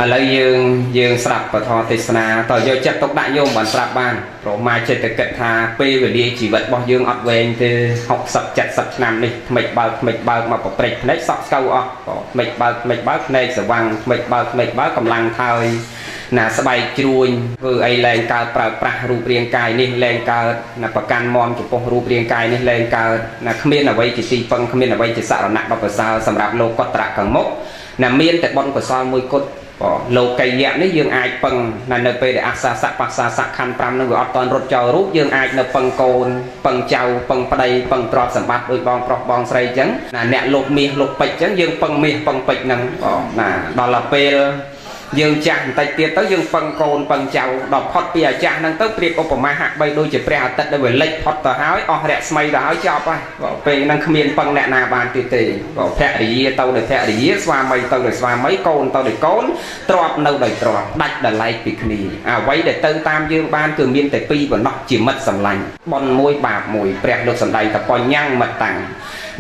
ឥឡូវយើងស្ដាប់ពធទេសនាតើយកចិត្តទុកដាក់យោមបានស្ដាប់បានព្រោះមកចិត្តគិតថាពេលវេលាជីវិតរបស់យើងអត់វែងទេ60 70ឆ្នាំនេះថ្មិចបើកថ្មិចបើកមកប្រព្រឹត្តភ្នែកសក់ស្កៅអស់ថ្មិចបើកថ្មិចបើកភ្នែកស្វាំងថ្មិចបើកថ្មិចបើកកម្លាំងថយណាស្បែកជ្រួញធ្វើអីលែងកើតប្រើប្រាស់រូបរាងកាយនេះលែងកើតណាប្រកាន់មមចំពោះរូបរាងកាយនេះលែងកើតណាគ្មានអ្វីជាទីពឹងគ្មានអ្វីជាសរណៈដ៏ប្រសើរសម្រាប់លោកកតរៈខាងមុខណាមានតែបុណ្យកុសលមួយគត់លោកីយៈនេះយើងអាចពឹងណានៅពេលដែលអសាសៈបាសាសៈខណ្ឌ5នឹងវាអត់តន់រត់ចោលរូបយើងអាចនៅពឹងកូនពឹងចៅពឹងប្តីពឹងទ្រព្យសម្បត្តិដូចបងប្រុសបងស្រីអញ្ចឹងណាអ្នកលោកមាសលោកពេជ្រអញ្ចឹងយើងពឹងមាសពឹងពេជ្រហ្នឹងបងណាដល់ពេលយើងចាស់បន្តិចទៀតទៅយើងពឹងកូនពឹងចៅដល់ផុតពីអាចាស់ហ្នឹងទៅប្រៀបឧបមាហាក់បីដូចជាព្រះអាទិត្យដែលវាលិចផុតទៅហើយអស់រស្មីទៅហើយចប់ហើយពេលហ្នឹងគ្មានពឹងអ្នកណាបានទៀតទេភរិយាទៅដោយភរិយាស្វាមីទៅដោយស្វាមីកូនទៅដោយកូនទ្រព្យនៅដោយទ្រព្យដាច់ដោយឡែកពីគ្នាអ្វីដែលទៅតាមយើងបានគឺមានតែពីរប៉ុណ្ណោះជាមិត្តសម្លាញ់បុណ្យមួយបាបមួយព្រះលោកសម្ដែងថាបញ្ញមិត្តតាំង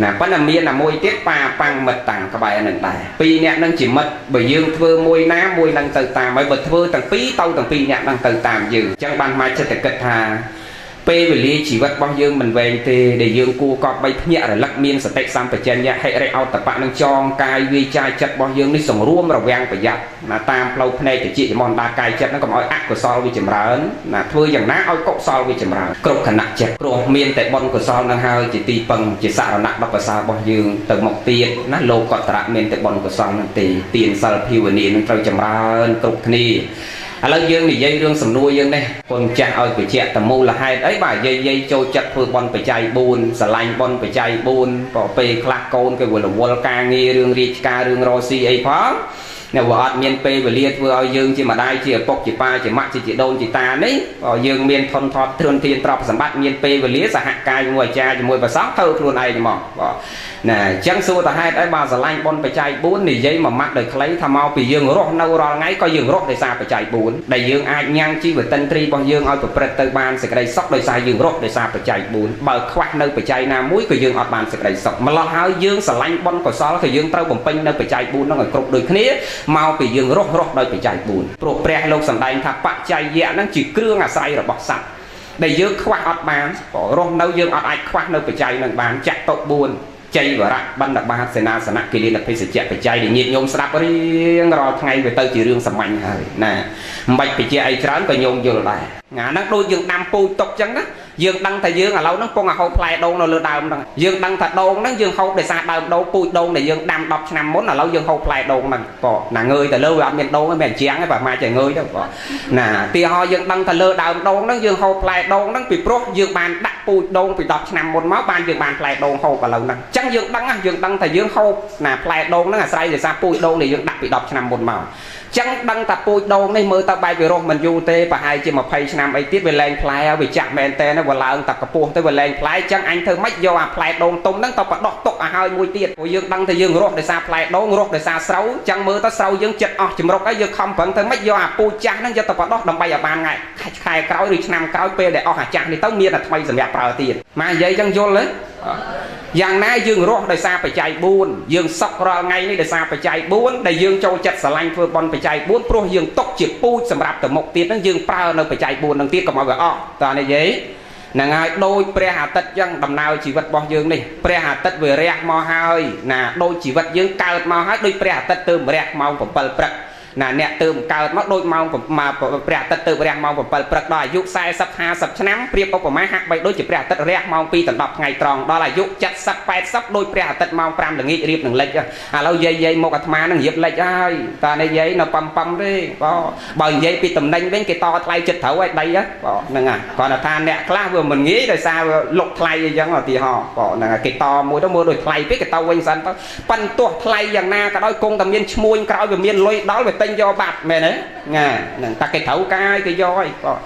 ណាប៉ុន្តែមានតែមួយទៀតប៉ាប៉ាំងមិត្តតាំងក្បែរនឹងដែរពីរអ្នកនឹងជាមិត្តបើយើងធ្វើមួយណាមួយនឹងទៅតាមហើយបើធ្វើទាំងពីរទៅទាំងពីរអ្នកនឹងទៅតាមយើងអញ្ចឹងបានមកចិត្តគិតថាពេលវេលាជីវិតរបស់យើងមិនវែងទេដែលយើងគួរកប់បីភ្ញាក់រលឹកមានសតិសម្បជញ្ញៈហិរិអោតបៈនឹងចងកាយវាចាចិត្តរបស់យើងនេះសង្រួមរវាងប្រយ័ត្នណាតាមផ្លូវភ្នែកតិចចំអណ្ដាកាយចិត្តហ្នឹងកុំឲ្យអកុសលវាចម្រើនណាធ្វើយ៉ាងណាឲ្យកុសលវាចម្រើនគ្រប់ខណៈចិត្តព្រោះមានតែបុណ្យកុសលនឹងហើយជាទីពឹងជាសរណៈដ៏ប្រសើររបស់យើងទៅមុខទៀតណាលោកតរៈមានតែបុណ្យកុសលនឹងទេទានសិលភាវនានឹងត្រូវចម្រើនគ្រប់គ្នាឥឡូវយើងនិយាយរឿងសំណួរយើងនេះកូនចាស់ឲ្យបញ្ជាក់តមូលហេតុអីបាទយាយចូលចិត្តធ្វើបុណ្យបច្ច័យ4ស្រឡាញ់បុណ្យបច្ច័យ4ក៏ពេលខ្លះកូនគេរវល់ការងាររឿងរាជការរឿងរកស៊ីអីផងនៅវាអត់មានពេលវេលាធ្វើឲ្យយើងជាម្ដាយជាឪពុកជាប៉ាជាម៉ាក់ជាជីដូនជីតានេះយើងមានធនធានទ្រនធានទ្រព្យសម្បត្តិមានពេលវេលាសហការជាមួយអាចារ្យជាមួយព្រះសង្ឃធ្វើខ្លួនឯងមកបាទណាអញ្ចឹងសួរតហេតុអីបាទស្រឡាញ់បុណ្យបច្ច័យ4និយាយមួយម៉ាត់ដោយខ្លីថាមកពីយើងរស់នៅរាល់ថ្ងៃក៏យើងរស់ដោយសារបច្ច័យ4ដែលយើងអាចញ៉ាំងជីវតិន្ទ្រីរបស់យើងឲ្យប្រព្រឹត្តទៅបានសេចក្តីសុខដោយសារយើងរស់ដោយសារបច្ច័យ4បើខ្វះនៅបច្ច័យណាមួយក៏យើងអត់បានសេចក្តីសុខម្ល៉េះហើយយើងស្រឡាញ់បុណ្យកុសលក៏យើងត្រូវបំពេញនៅបច្ច័យ4ហ្នឹងឲ្យគ្រប់ដូចគ្នាមកពីយើងរស់ដោយបច្ច័យ4ព្រោះព្រះលោកសម្ដែងថាបច្ច័យយៈហ្នឹងជាគ្រឿងអាស្រ័យរបស់សត្វដែលយើងខ្វះអត់បានរស់នៅយើងអត់អាចខ្វះនៅបច្ច័យហ្នឹងបានចាក់តុ4ជ័យវរៈបណ្ឌបាតសេនាសនៈគិលានភេសជ្ជៈបច្ច័យដែលញាតិញោមស្ដាប់រៀងរាល់ថ្ងៃវាទៅជារឿងសាមញ្ញហើយណាមិនបាច់បញ្ជាអីច្រើនក៏ញោមយល់ដែរណាហ្នឹងដូចយើងដាំពូជទុកចឹងណាយើងដឹងថាយើងឥឡូវហ្នឹងពងឲ្យហូបផ្លែដូងនៅលើដើមហ្នឹងយើងដឹងថាដូងហ្នឹងយើងហូបដោយសារដើមដូងពូជដូងដែលយើងដាំ10ឆ្នាំមុនឥឡូវយើងហូបផ្លែដូងហ្នឹងបងណាងើយទៅលើវាអត់មានដូងទេមិនជាងទេបាទមកចេះងើយទៅបងណាទីហោយើងដឹងថាលើដើមដូងហ្នឹងយើងហូបផ្លែដូងហ្នឹងពីព្រោះយើងបានដាក់ពូជដូងពី10ឆ្នាំមុនមកបានយើងបានផ្លែដូងហូបឥឡូវហ្នឹងអញ្ចឹងយើងដឹងយើងដឹងថាយើងហូបណាផ្លែដូងហ្នឹងអាស្រ័យដោយសារពូជដូងដែលយើងដាក់ពី10ឆ្នាំមុនមកចឹងដឹងថាពូជដូងនេះមើលទៅបែបវារស់មិនយូរទេប្រហែលជា20ឆ្នាំអីទៀតវាលែងផ្លែវាចាក់មែនតើវាឡើងតែកពស់ទៅវាលែងផ្លែចឹងអញធ្វើម៉េចយកអាផ្លែដូងទុំហ្នឹងទៅបដោះទុកឲ្យហើយមួយទៀតព្រោះយើងដឹងថាយើងរស់ដោយសារផ្លែដូងរស់ដោយសារស្រូវចឹងមើលទៅស្រូវយើងចិត្តអស់ចម្រុកហើយយើងខំប្រឹងធ្វើម៉េចយកអាពូជចាស់ហ្នឹងយកទៅបដោះដើម្បីឲ្យបានថ្ងៃខែក្រោយឬឆ្នាំក្រោយពេលដែលអស់អាចាស់នេះទៅមានតែថ្មីសម្រាប់ប្រើទៀតមកនិយាយចឹងយល់ទេយ៉ាងណាយើងរស់ដោយសារបច្ច័យ4យើងសុខរាល់ថ្ងៃនេះដោយសារបច្ច័យ4ដែលយើងចូលចិត្តស្រឡាញ់ធ្វើបុណ្យបច្ច័យ4ព្រោះយើងទុកជាពូជសម្រាប់ទៅមុខទៀតហ្នឹងយើងប្រើនៅបច្ច័យ4ហ្នឹងទៀតកុំឲ្យវាអស់តើនិយាយហ្នឹងហើយដូចព្រះអាទិត្យចឹងដំណើរជីវិតរបស់យើងនេះព្រះអាទិត្យវារះមកហើយណាដូចជីវិតយើងកើតមកហើយដូចព្រះអាទិត្យទៅរះម៉ោង7ព្រឹកណាអ្នកទៅកើតមកដូចម៉ោងព្រះអាទិត្យទៅរះម៉ោង7ព្រឹកដល់អាយុ40 50ឆ្នាំប្រៀបឧបមាហាក់បីដូចជាព្រះអាទិត្យរះម៉ោង2ដល់10ថ្ងៃត្រង់ដល់អាយុ70 80ដូចព្រះអាទិត្យម៉ោង5ល្ងាចរៀបនឹងលិចឥឡូវយាយមកអាត្មានឹងរៀបលិចហើយតានេះយាយនៅប៉ំទេបើនិយាយពីតំណែងវិញគេតថ្លៃចិត្តត្រូវហើយដីបងហ្នឹងហើយគ្រាន់តែថាអ្នកខ្លះវាមិនងាយដោយសារវាលុកថ្លៃអីចឹងឧទាហរណ៍បងហ្នឹងហើយគេតមួយទៅមើលដូចថ្លៃពេកគេទៅវិញសិនទៅប៉ិនទោះថ្លៃយ៉ាងណាក៏ដោយគង់តែមានឈ្មួញក្រោយវាមានលុយដល់វាទិញយកបាត់មែនទេណាហ្នឹងតែគេត្រូវកាយគេយកហើយបង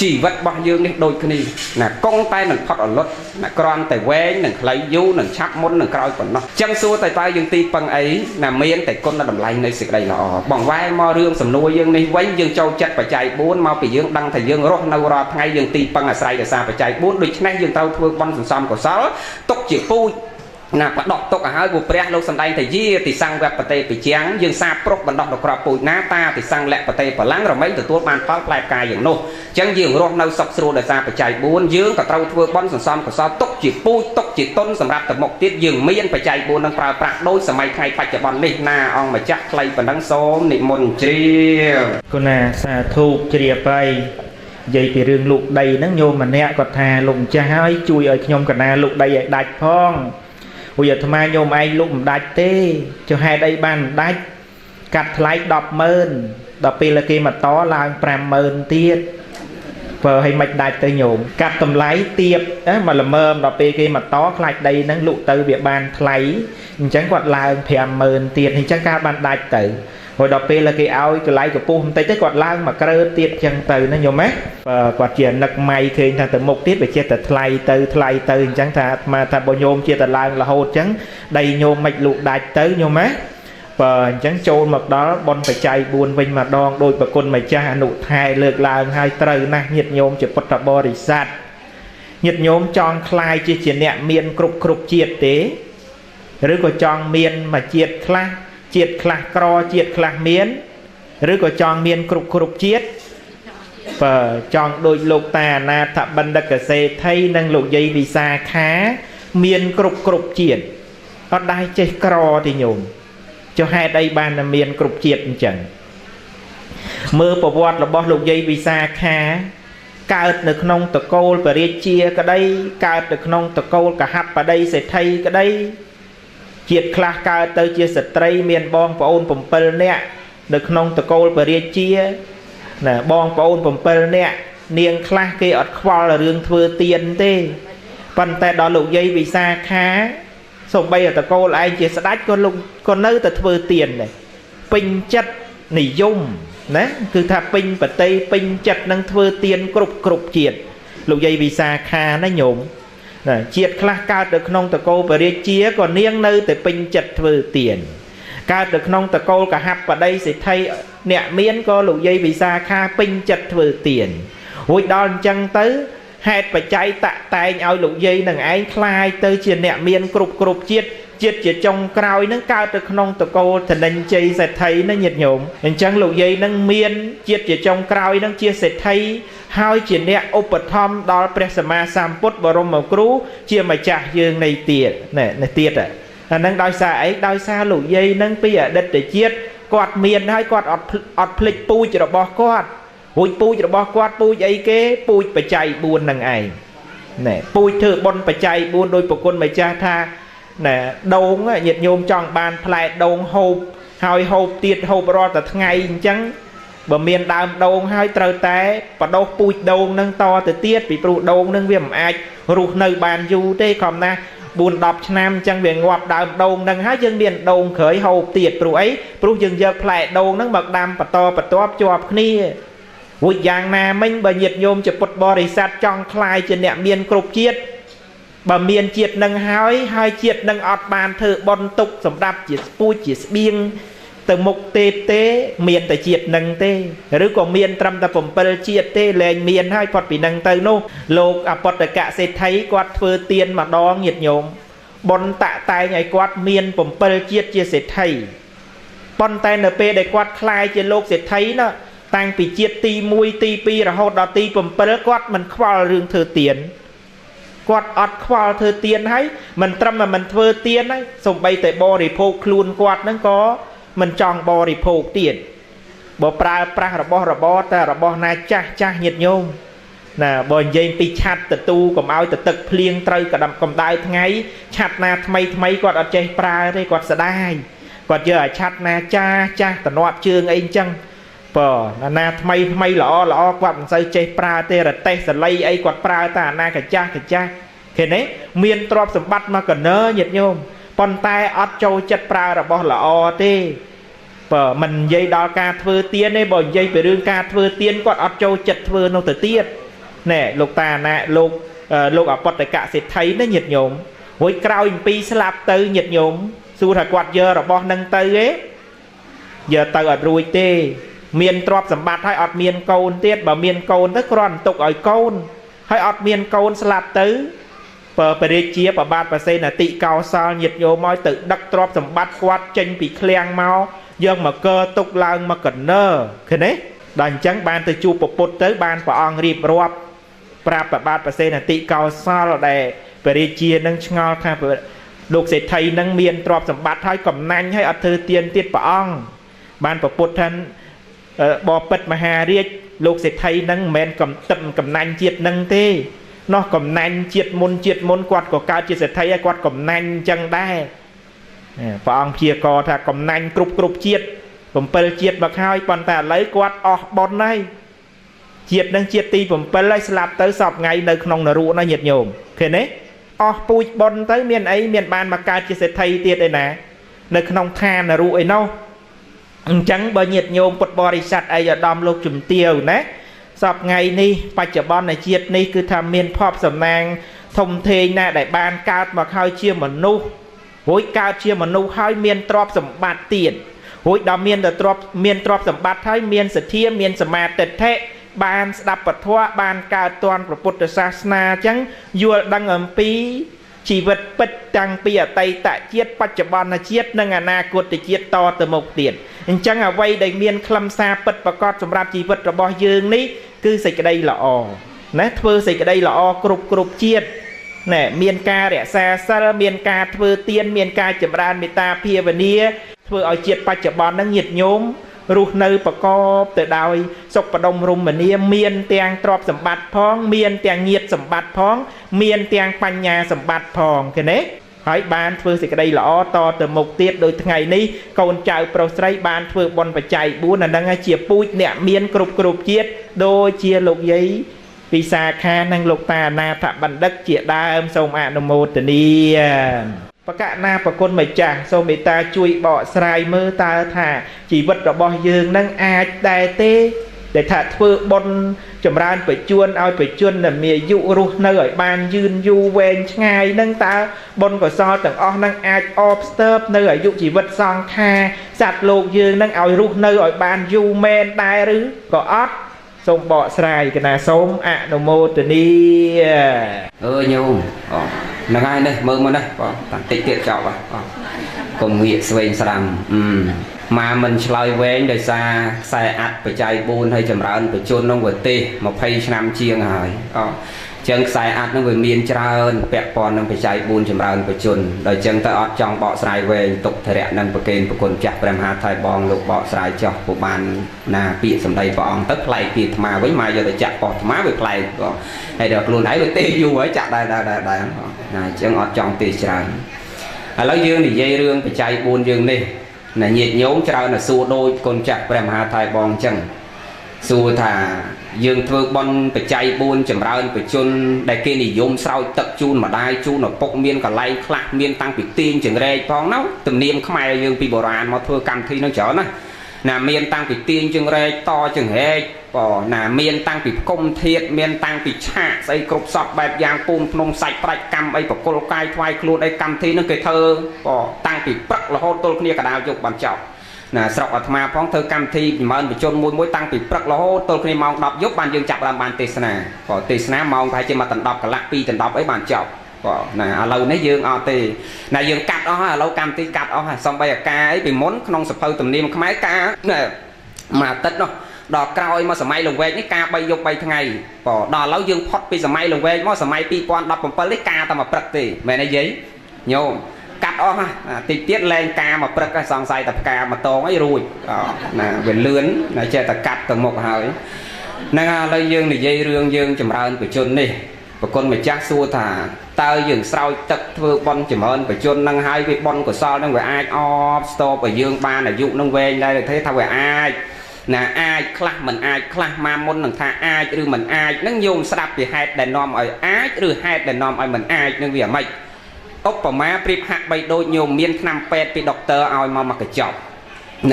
ជីវិតរបស់យើងនេះដូចគ្នាណាគង់តែនឹងផុតអលត់ណាគ្រាន់តែវែងនឹងខ្លីយូរនឹងឆាប់មុននឹងក្រោយប៉ុណ្ណោះចឹងសួរតែតើយើងទីពឹងអីណាមានតែគុណតម្លៃនៃសេចក្តីល្អបងវ៉ែមករឿងសំណួរយើងនេះវិញយើងចូលចិត្តបច្ច័យ4មកពីយើងដឹងថាយើងរស់នៅរាល់ថ្ងៃយើងទីពឹងអាស្រ័យដោយសារបច្ច័យ4ដូច្នេះយើងត្រូវធ្វើបុណ្យសន្សំកុសលទុកជាពូជ ណាបដកទុកឲ្យហើយ ព្រោះព្រះលោកសំដែងថា យាតិសង្វបតេពិជាង យើងសាប្រុកបណ្ដោះនៅក្របពូជណា តាតិសង្លបតេបលាំងរមែងទទួលបានផលផ្លែផ្កាយ៉ាងនោះ។ អញ្ចឹងយើងរស់នៅសុខស្រួលដោយសារបច្ច័យ4 យើងក៏ត្រូវធ្វើបុណ្យសន្សំកុសលទុកជាពូជ ទុកជាទុនសម្រាប់ទៅមុខទៀត យើងមានបច្ច័យ4នឹងប្រើប្រាស់ដោយសម័យថ្ងៃបច្ចុប្បន្ននេះណា។ អង្គម្ចាស់ខ្លីប៉ុណ្ណឹង សូមនិមន្តជ្រាប។ គុណាសាធុជ្រាបហើយ។ និយាយពីរឿងលូកដីហ្នឹង ញោមម្នាក់គាត់ថា លោកម្ចាស់ហើយជួយឲ្យខ្ញុំកណាលូកដីឲ្យដាច់ផង ព្រោះអាត្មាញោមឯងលូកមិនដាច់ទេ ចុះហេតុអីបានមិនដាច់? កាត់ថ្លៃ100000 ដល់ពេលគេមកតឡើង50000ទៀត បើឲ្យមិនដាច់ទៅញោម កាត់តម្លៃទៀបមកល្មម ដល់ពេលគេមកតខ្លាចដីហ្នឹងលក់ទៅវាបានថ្លៃ អញ្ចឹងគាត់ឡើង50000ទៀត អញ្ចឹងការបានដាច់ទៅ ហើយដល់ពេលគេឲ្យកន្លែងកពុះបន្តិចទៅ គាត់ឡើងមកក្រើទៀតចឹងទៅណាញោមណា។ គាត់ជានឹកម៉ៃឃើញថាទៅមុខទៀតវាចេះតែថ្លៃទៅថ្លៃទៅ អញ្ចឹងថាអាត្មាថាបើញោមជាតែឡើងរហូតអញ្ចឹង ដីញោមមិនលក់ដាច់ទៅញោមណា។ បើអញ្ចឹងចូលមកដល់បុណ្យបច្ច័យ4វិញម្ដង ដោយប្រគុណម្ចាស់អនុថែលើកឡើងឲ្យត្រូវណាស់ ញាតិញោមជាពុទ្ធបរិស័ទ ញាតិញោមចង់คลายជាអ្នកមានគ្រប់គ្រប់ជាតិទេ ឬក៏ចង់មានមួយជាតិខ្លះ ជាតិខ្លះក្រ ជាតិខ្លះមាន ឬក៏ចង់មានគ្រប់គ្រប់ជាតិ? បើចង់ដូចលោកតាអនាថបណ្ឌិតសេដ្ឋីនិងលោកយាយវិសាខា មានគ្រប់គ្រប់ជាតិ អត់ដែរចេះក្រទេញោម ចុះហេតុអីបានតែមានគ្រប់ជាតិអញ្ចឹង? មើលប្រវត្តិរបស់លោកយាយវិសាខា កើតនៅក្នុងតកូលពរាជាក្តី កើតនៅក្នុងតកូលកហបតីសេដ្ឋីក្តី ជាតិខ្លះកើតទៅជាស្ត្រីមានបងប្អូន7នាក់ នៅក្នុងតកូលពរាជាណា បងប្អូន7នាក់ នាងខ្លះគេអត់ខ្វល់រឿងធ្វើទៀនទេ ប៉ុន្តែដល់លោកយាយវិសាខា សូម្បីតកូលឯងជាស្ដេចក៏លោកក៏នៅតែធ្វើទៀនដែរ ពេញចិត្តនិយមណា គឺថាពេញបតីពេញចិត្តនឹងធ្វើទៀនគ្រប់គ្រប់ជាតិ លោកយាយវិសាខាណាញោមណា។ ជាតិខ្លះកើតនៅក្នុងតកូលពរាជាក៏នាងនៅតែពេញចិត្តធ្វើទៀន កើតនៅក្នុងតកូលកហបតីសេដ្ឋីអ្នកមានក៏លោកយាយវិសាខាពេញចិត្តធ្វើទៀន រួចដល់អញ្ចឹងទៅ ហេតុបច្ច័យតាក់តែងឲ្យលោកយាយនឹងឯងคลายទៅជាអ្នកមានគ្រប់គ្រប់ជាតិ ជាតិជាចុងក្រោយនឹងកើតទៅក្នុងតកូលធនិញ្ជ័យសេដ្ឋីណាញាតិញោម។ អញ្ចឹងលោកយាយនឹងមានជាតិជាចុងក្រោយនឹងជាសេដ្ឋី ហើយជាអ្នកឧបត្ថម្ភដល់ព្រះសម្មាសម្ពុទ្ធបរមគ្រូជាម្ចាស់យើងនៃទៀតនេះទៀត អានឹងដោយសារអី? ដោយសារលោកយាយនឹងពីអតីតជាតិគាត់មានហើយ គាត់អត់ភ្លេចពូជរបស់គាត់ រួចពូជរបស់គាត់ពូជអីគេ? ពូជបច្ច័យ4នឹងឯងណែ ពូជធ្វើបុណ្យបច្ច័យ4 ដោយប្រគុណម្ចាស់ថាណែ ដូងញាតិញោមចង់បានផ្លែដូងហូបហើយហូបទៀតហូបរាល់តែថ្ងៃ អញ្ចឹងបើមានដើមដូងហើយត្រូវតែបដោះពូជដូងនឹងតទៅទៀត ពីព្រោះដូងនឹងវាមិនអាចរស់នៅបានយូរទេ ខំណា4 10ឆ្នាំ អញ្ចឹងវាងាប់ដើមដូងនឹងហើយ យើងមានដូងក្រោយហូបទៀត ព្រោះអី? ព្រោះយើងយកផ្លែដូងនឹងមកដាំបន្តបន្ទាប់ជាប់គ្នា រួចយ៉ាងណាមិញ បើញាតិញោមជាពុទ្ធបរិស័ទចង់คลายជាអ្នកមានគ្រប់ជាតិ បើមានជាតិនឹងហើយ ហើយជាតិនឹងអត់បានធ្វើបុណ្យទុកសម្រាប់ជាស្ពូជជាស្បៀងទៅមុខទេទេ មានតែជាតិនឹងទេ ឬក៏មានត្រឹមតែ7ជាតិទេ លែងមានហើយផុតពីនឹងទៅនោះ។ លោកអបតកសេដ្ឋីគាត់ធ្វើទានម្ដងញាតិញោម បុណ្យតាក់តែងឲ្យគាត់មាន7ជាតិជាសេដ្ឋី ប៉ុន្តែនៅពេលដែលគាត់คลายជាលោកសេដ្ឋីណា តាំងពីជាតិទី1ទី2រហូតដល់ទី7 គាត់មិនខ្វល់រឿងធ្វើទាន គាត់អត់ខ្វល់ធ្វើទានហើយ មិនត្រឹមតែមិនធ្វើទានហើយ សំបីតែបរិភោគខ្លួនគាត់ហ្នឹងក៏មិនចង់បរិភោគទៀត បើប្រើប្រាស់របស់របរតែរបស់ណាចាស់ចាស់ញាតិញោមណា បើនិយាយពីឆាត់ទទូកុំឲ្យទៅទឹកភ្លៀងត្រូវកដកម្ដៅថ្ងៃ ឆាត់ណាថ្មីថ្មីគាត់អត់ចេះប្រើទេ គាត់ស្ដាយ គាត់យកអាឆាត់ណាចាស់ចាស់តំណប់ជើងអីអញ្ចឹង បើណាថ្មីថ្មីល្អល្អគាត់មិនសូវចេះប្រើទេ រទេះសលីអីគាត់ប្រើតែអាណាកាចាស់កាចាស់ ឃើញទេ? មានទ្រព្យសម្បត្តិមកកណើញាតិញោម ប៉ុន្តែអត់ចូលចិត្តប្រើរបស់ល្អទេ បើមិននិយាយដល់ការធ្វើទានទេ បើនិយាយពីរឿងការធ្វើទានគាត់អត់ចូលចិត្តធ្វើនោះទៅទៀតណែ លោកតាណាលោកអបតកសេដ្ឋីណាញាតិញោម។ រួចក្រោយអំពីស្លាប់ទៅញាតិញោម សួរថាគាត់យករបស់នឹងទៅទេ? យកទៅអត់រួចទេ មានទ្រព្យសម្បត្តិហើយអត់មានកូនទៀត បើមានកូនទៅគ្រាន់ទុកឲ្យកូន ហើយអត់មានកូនស្លាប់ទៅ ព្រះរាជាប្របាទប្រសេនតិកោសលញាតិញោមឲ្យទៅដឹកទ្រព្យសម្បត្តិគាត់ចេញពីឃ្លាំងមកយកមកកើទុកឡើងមកកណើឃើញទេដល់អញ្ចឹងបានទៅជួបពពុទ្ធទៅបានព្រះអង្គរៀបរាប់ប្រាប់ប្របាទប្រសេនតិកោសលដែលព្រះរាជានឹងឆ្ងល់ថាលោកសេដ្ឋីនឹងមានទ្រព្យសម្បត្តិហើយកំណាញ់ហើយអត់ធ្វើទានទៀតព្រះអង្គបានពពុទ្ធថាបបិទ្ធមហារាជលោកសេដ្ឋីនឹងមិនមែនកំទឹកកំណាញ់ជាតិនឹងទេនោះកំណាញ់ជាតិមុនជាតិមុនគាត់ក៏កើតជាសេដ្ឋីហើយគាត់កំណាញ់អញ្ចឹងដែរព្រះអង្គព្យាករថាកំណាញ់គ្រប់គ្រប់ជាតិ7ជាតិមកហើយប៉ុន្តែឥឡូវគាត់អស់បុណ្យហើយជាតិនឹងជាតិទី7ហើយស្លាប់ទៅសពថ្ងៃនៅក្នុងនរកណាញាតិញោមឃើញទេអស់ពូជបុណ្យទៅមានអីមានបានមកកើតជាសេដ្ឋីទៀតឯណានៅក្នុងឋាននរកឯនោះអញ្ចឹងបើញាតិញោមពុទ្ធបរិស័ទឯកឧត្តមលោកជំទាវណាសពថ្ងៃនេះបច្ចុប្បន្នជាតិនេះគឺថាមានភពសំណាងធំធេងណាស់ដែលបានកើតមកហើយជាមនុស្សរួចកើតជាមនុស្សហើយមានទ្រព្យសម្បត្តិទៀតរួចដល់មានតែទ្រព្យមានទ្រព្យសម្បត្តិហើយមានសទ្ធាមានសមាទិដ្ឋិបានស្ដាប់ពធបានកើតទាន់ព្រះពុទ្ធសាសនាអញ្ចឹងយល់ដឹងអំពីជីវិតពិតតាំងពីអតីតជាតិបច្ចុប្បន្នជាតិនិងអនាគតជាតិតទៅមុខទៀតអញ្ចឹងអ្វីដែលមានខ្លឹមសារពិតប្រាកដសម្រាប់ជីវិតរបស់យើងនេះគឺសេចក្តីល្អណាធ្វើសេចក្តីល្អគ្រប់គ្រប់ជាតិណែមានការរក្សាសិលមានការធ្វើទានមានការចម្រើនមេត្តាភាវនាធ្វើឲ្យជាតិបច្ចុប្បន្នហ្នឹងញាតិញោមរស់នៅប្រកបទៅដោយសុខបដុមរមនាមានទាំងទ្រព្យសម្បត្តិផងមានទាំងញាតិសម្បត្តិផងមានទាំងបញ្ញាសម្បត្តិផងឃើញទេហើយបានធ្វើសេចក្តីល្អតទៅមុខទៀតដោយថ្ងៃនេះកូនចៅប្រុសស្រីបានធ្វើបុណ្យបច្ច័យ4អាហ្នឹងជាពូជអ្នកមានគ្រប់គ្រប់ជាតិដូចជាលោកយាយពិសាខានិងលោកតាអនាថបណ្ឌិតជាដើមសូមអនុមោទនាបកណាប្រគុណម្ចាស់សូមមេត្តាជួយបកស្រាយមើលតើថាជីវិតរបស់យើងនឹងអាចដែរទេដែលថាធ្វើបុណ្យចម្រើនបច្ចួនឲ្យបច្ចុប្បន្នមានអាយុរស់នៅឲ្យបានយឺនយូរវែងឆ្ងាយនឹងតើបុណ្យកុសលទាំងអស់នឹងអាចអបស្ទើបនៅអាយុជីវិតសង្ខារសត្វលោកយើងនឹងឲ្យរស់នៅឲ្យបានយូរមែនដែរឬក៏អត់សូមបកស្រាយកណាសូមអនុមោទនាអើញោមអូហ្នឹងហើយនេះមើលមកនេះបងតាតិចទៀតចប់ហ៎កុំងាកស្វែងស្រាំម៉ាមិនឆ្លើយវែងដោយសារខ្សែអាត់បច្ច័យ4ហើយចម្រើនបជនក្នុងប្រទេស20ឆ្នាំជាងហើយអញ្ចឹងខ្សែអាត់នឹងវាមានច្រើនពាក់ព័ន្ធនឹងបច្ច័យ4ចម្រើនបជនដល់អញ្ចឹងទៅអត់ចង់បកស្រាយវែងទុកធរៈនឹងប្រគេនប្រគុណចាស់ព្រះមហាថៃបងលោកបកស្រាយចោះពុបានណាពាក្យសម្ដីព្រះអង្គទៅប្លែកពីអាត្មាវិញមកយកទៅចាក់ប៉ុស្អាត្មាវាប្លែកបងហើយដល់ខ្លួនឯងវាទេយូរហើយចាក់ដែរដែរដែរណាអញ្ចឹងអត់ចង់ទេច្រើនឥឡូវយើងនិយាយរឿងបច្ច័យ4យើងនេះណាញាតិញោមច្រើនតែសួរដូចកូនចាស់ព្រះមហាថៃបងអញ្ចឹងសួរថាយើងធ្វើបុណ្យបច្ច័យ4ចម្រើនបជនដែលគេនិយមស្រោចទឹកជូនម្ដាយជូនឪពុកមានកន្លែងខ្លះមានតាំងពីទាញចង្រែកផងណាទំនៀមខ្មែរយើងពីបុរាណមកធ្វើកម្មវិធីនឹងច្រើនណាណាមានតាំងពីទាញចង្រែកតចង្រែកបងណាមានតាំងពីផ្គុំធាតមានតាំងពីឆាកស្អីគ្រប់សពបែបយ៉ាងពូនភ្នំសាច់ប្រាច់កម្មអីបកុលកាយថ្វាយខ្លួនអីកម្មវិធីនឹងគេធ្វើបងតាំងពីព្រឹករហូតទល់គ្នាកដាលយប់បានចប់ណាស្រុកអាត្មាផងធ្វើកម្មវិធីចម្រើនបជនមួយមួយតាំងពីព្រឹករហូតទល់គ្នាម៉ោង10យប់បានយើងចាប់ដើមបានទេសនាបងទេសនាម៉ោងប្រហែលជាមួយដណ្ដប់កន្លះ2ដណ្ដប់អីបានចប់បងណាឥឡូវនេះយើងអត់ទេណាយើងកាត់អស់ហើយឥឡូវកម្មវិធីកាត់អស់ហើយសំបីអាការអីពីមុនក្នុងសភៅទំនៀមខ្មែរការមួយអាទិត្យនោះដល់ក្រោយមកសម័យលង្វែកនេះការ3យប់3ថ្ងៃបងដល់ឥឡូវយើងផុតពីសម័យលង្វែកមកសម័យ2017នេះការតែមួយព្រឹកទេមែនទេយាយញោមកាត់អស់ហ่ะតិចទៀតលែងការមកព្រឹកសង្ស័យតែផ្កាមកតងអីរួចណាវាលឿនណាចេះតែកាត់ទៅមុខហើយហ្នឹងឥឡូវយើងនិយាយរឿងយើងចម្រើនបជននេះប្រគុណម្ចាស់សួរថាតើយើងស្រោចទឹកធ្វើបុណ្យចម្រើនបជននឹងហើយវាបុណ្យកុសលនឹងវាអាចអបស្ទប់ឲ្យយើងបានអាយុនឹងវែងដែរទេថាវាអាចណាអាចខ្លះមិនអាចខ្លះមកមុននឹងថាអាចឬមិនអាចនឹងញោមស្ដាប់ពីហេតុដែលនាំឲ្យអាចឬហេតុដែលនាំឲ្យមិនអាចនឹងវាអាម៉េចឧបមាប្រៀបហាក់បីដូចញោមមានថ្នាំពេទ្យពីដុកទ័រឲ្យមកមកកញ្ចប់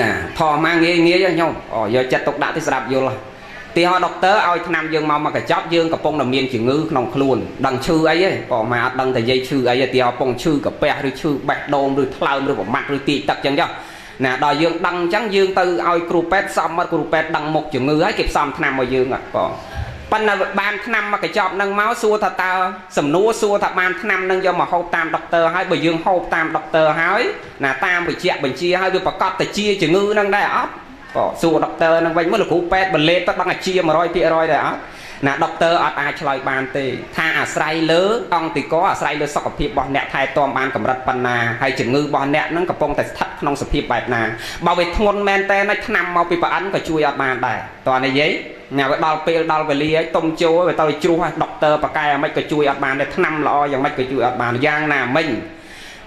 ណាធម្មងាយងាយញោមយកចិត្តទុកដាក់ទៅស្ដាប់យល់ទីហោដុកទ័រឲ្យថ្នាំយើងមកមកកញ្ចប់យើងកំពុងតែមានជំងឺក្នុងខ្លួនដឹងឈឺអីទេបងមកអត់ដឹងតែយាយឈឺអីទេទីហោកំពុងឈឺកាពះឬឈឺបេះដូងឬថ្លើមឬប្រមាត់ឬទាយទឹកចឹងចុះណាដល់យើងដឹងអញ្ចឹងយើងទៅឲ្យគ្រូពេទ្យផ្សំមកគ្រូពេទ្យដឹងមុខជំងឺហើយគេផ្សំថ្នាំឲ្យយើងបង ប៉ុន្តែបានថ្នាំមកកញ្ចប់នឹងមកសួរថាតើសំណួរសួរថាបានថ្នាំនឹងយកមកហូបតាមដុកទ័រហើយបើយើងហូបតាមដុកទ័រហើយណាតាមវិជ្ជាបញ្ជាហើយវាប្រកាសទៅជាជំងឺនឹងដែរអត់ក៏សួរដុកទ័រនឹងវិញមើលលោកគ្រូពេទ្យបលេតទៅដឹងអាជា100%ដែរអត់ណាដុកទ័រអត់អាចឆ្លើយបានទេថាអាស្រ័យលើអង្គតិកអាស្រ័យលើសុខភាពរបស់អ្នកថែទាំបានកម្រិតប៉ុណ្ណាហើយជំងឺរបស់អ្នកនឹងកំពុងតែស្ថិតក្នុងសភាពបែបណាបើវាធ្ងន់មែនតើថ្នាំមកពីប្រអិនក៏ជួយអត់បានដែរតើនិយាយញ៉ាវាដល់ពេលដល់វេលាឲ្យទុំចូលវាទៅជ្រុះឲ្យដុកទ័របកែយ៉ាងម៉េចក៏ជួយអត់បានដែរថ្នាំល្អយ៉ាងម៉េចក៏ជួយអត់បានយ៉ាងណាមិញ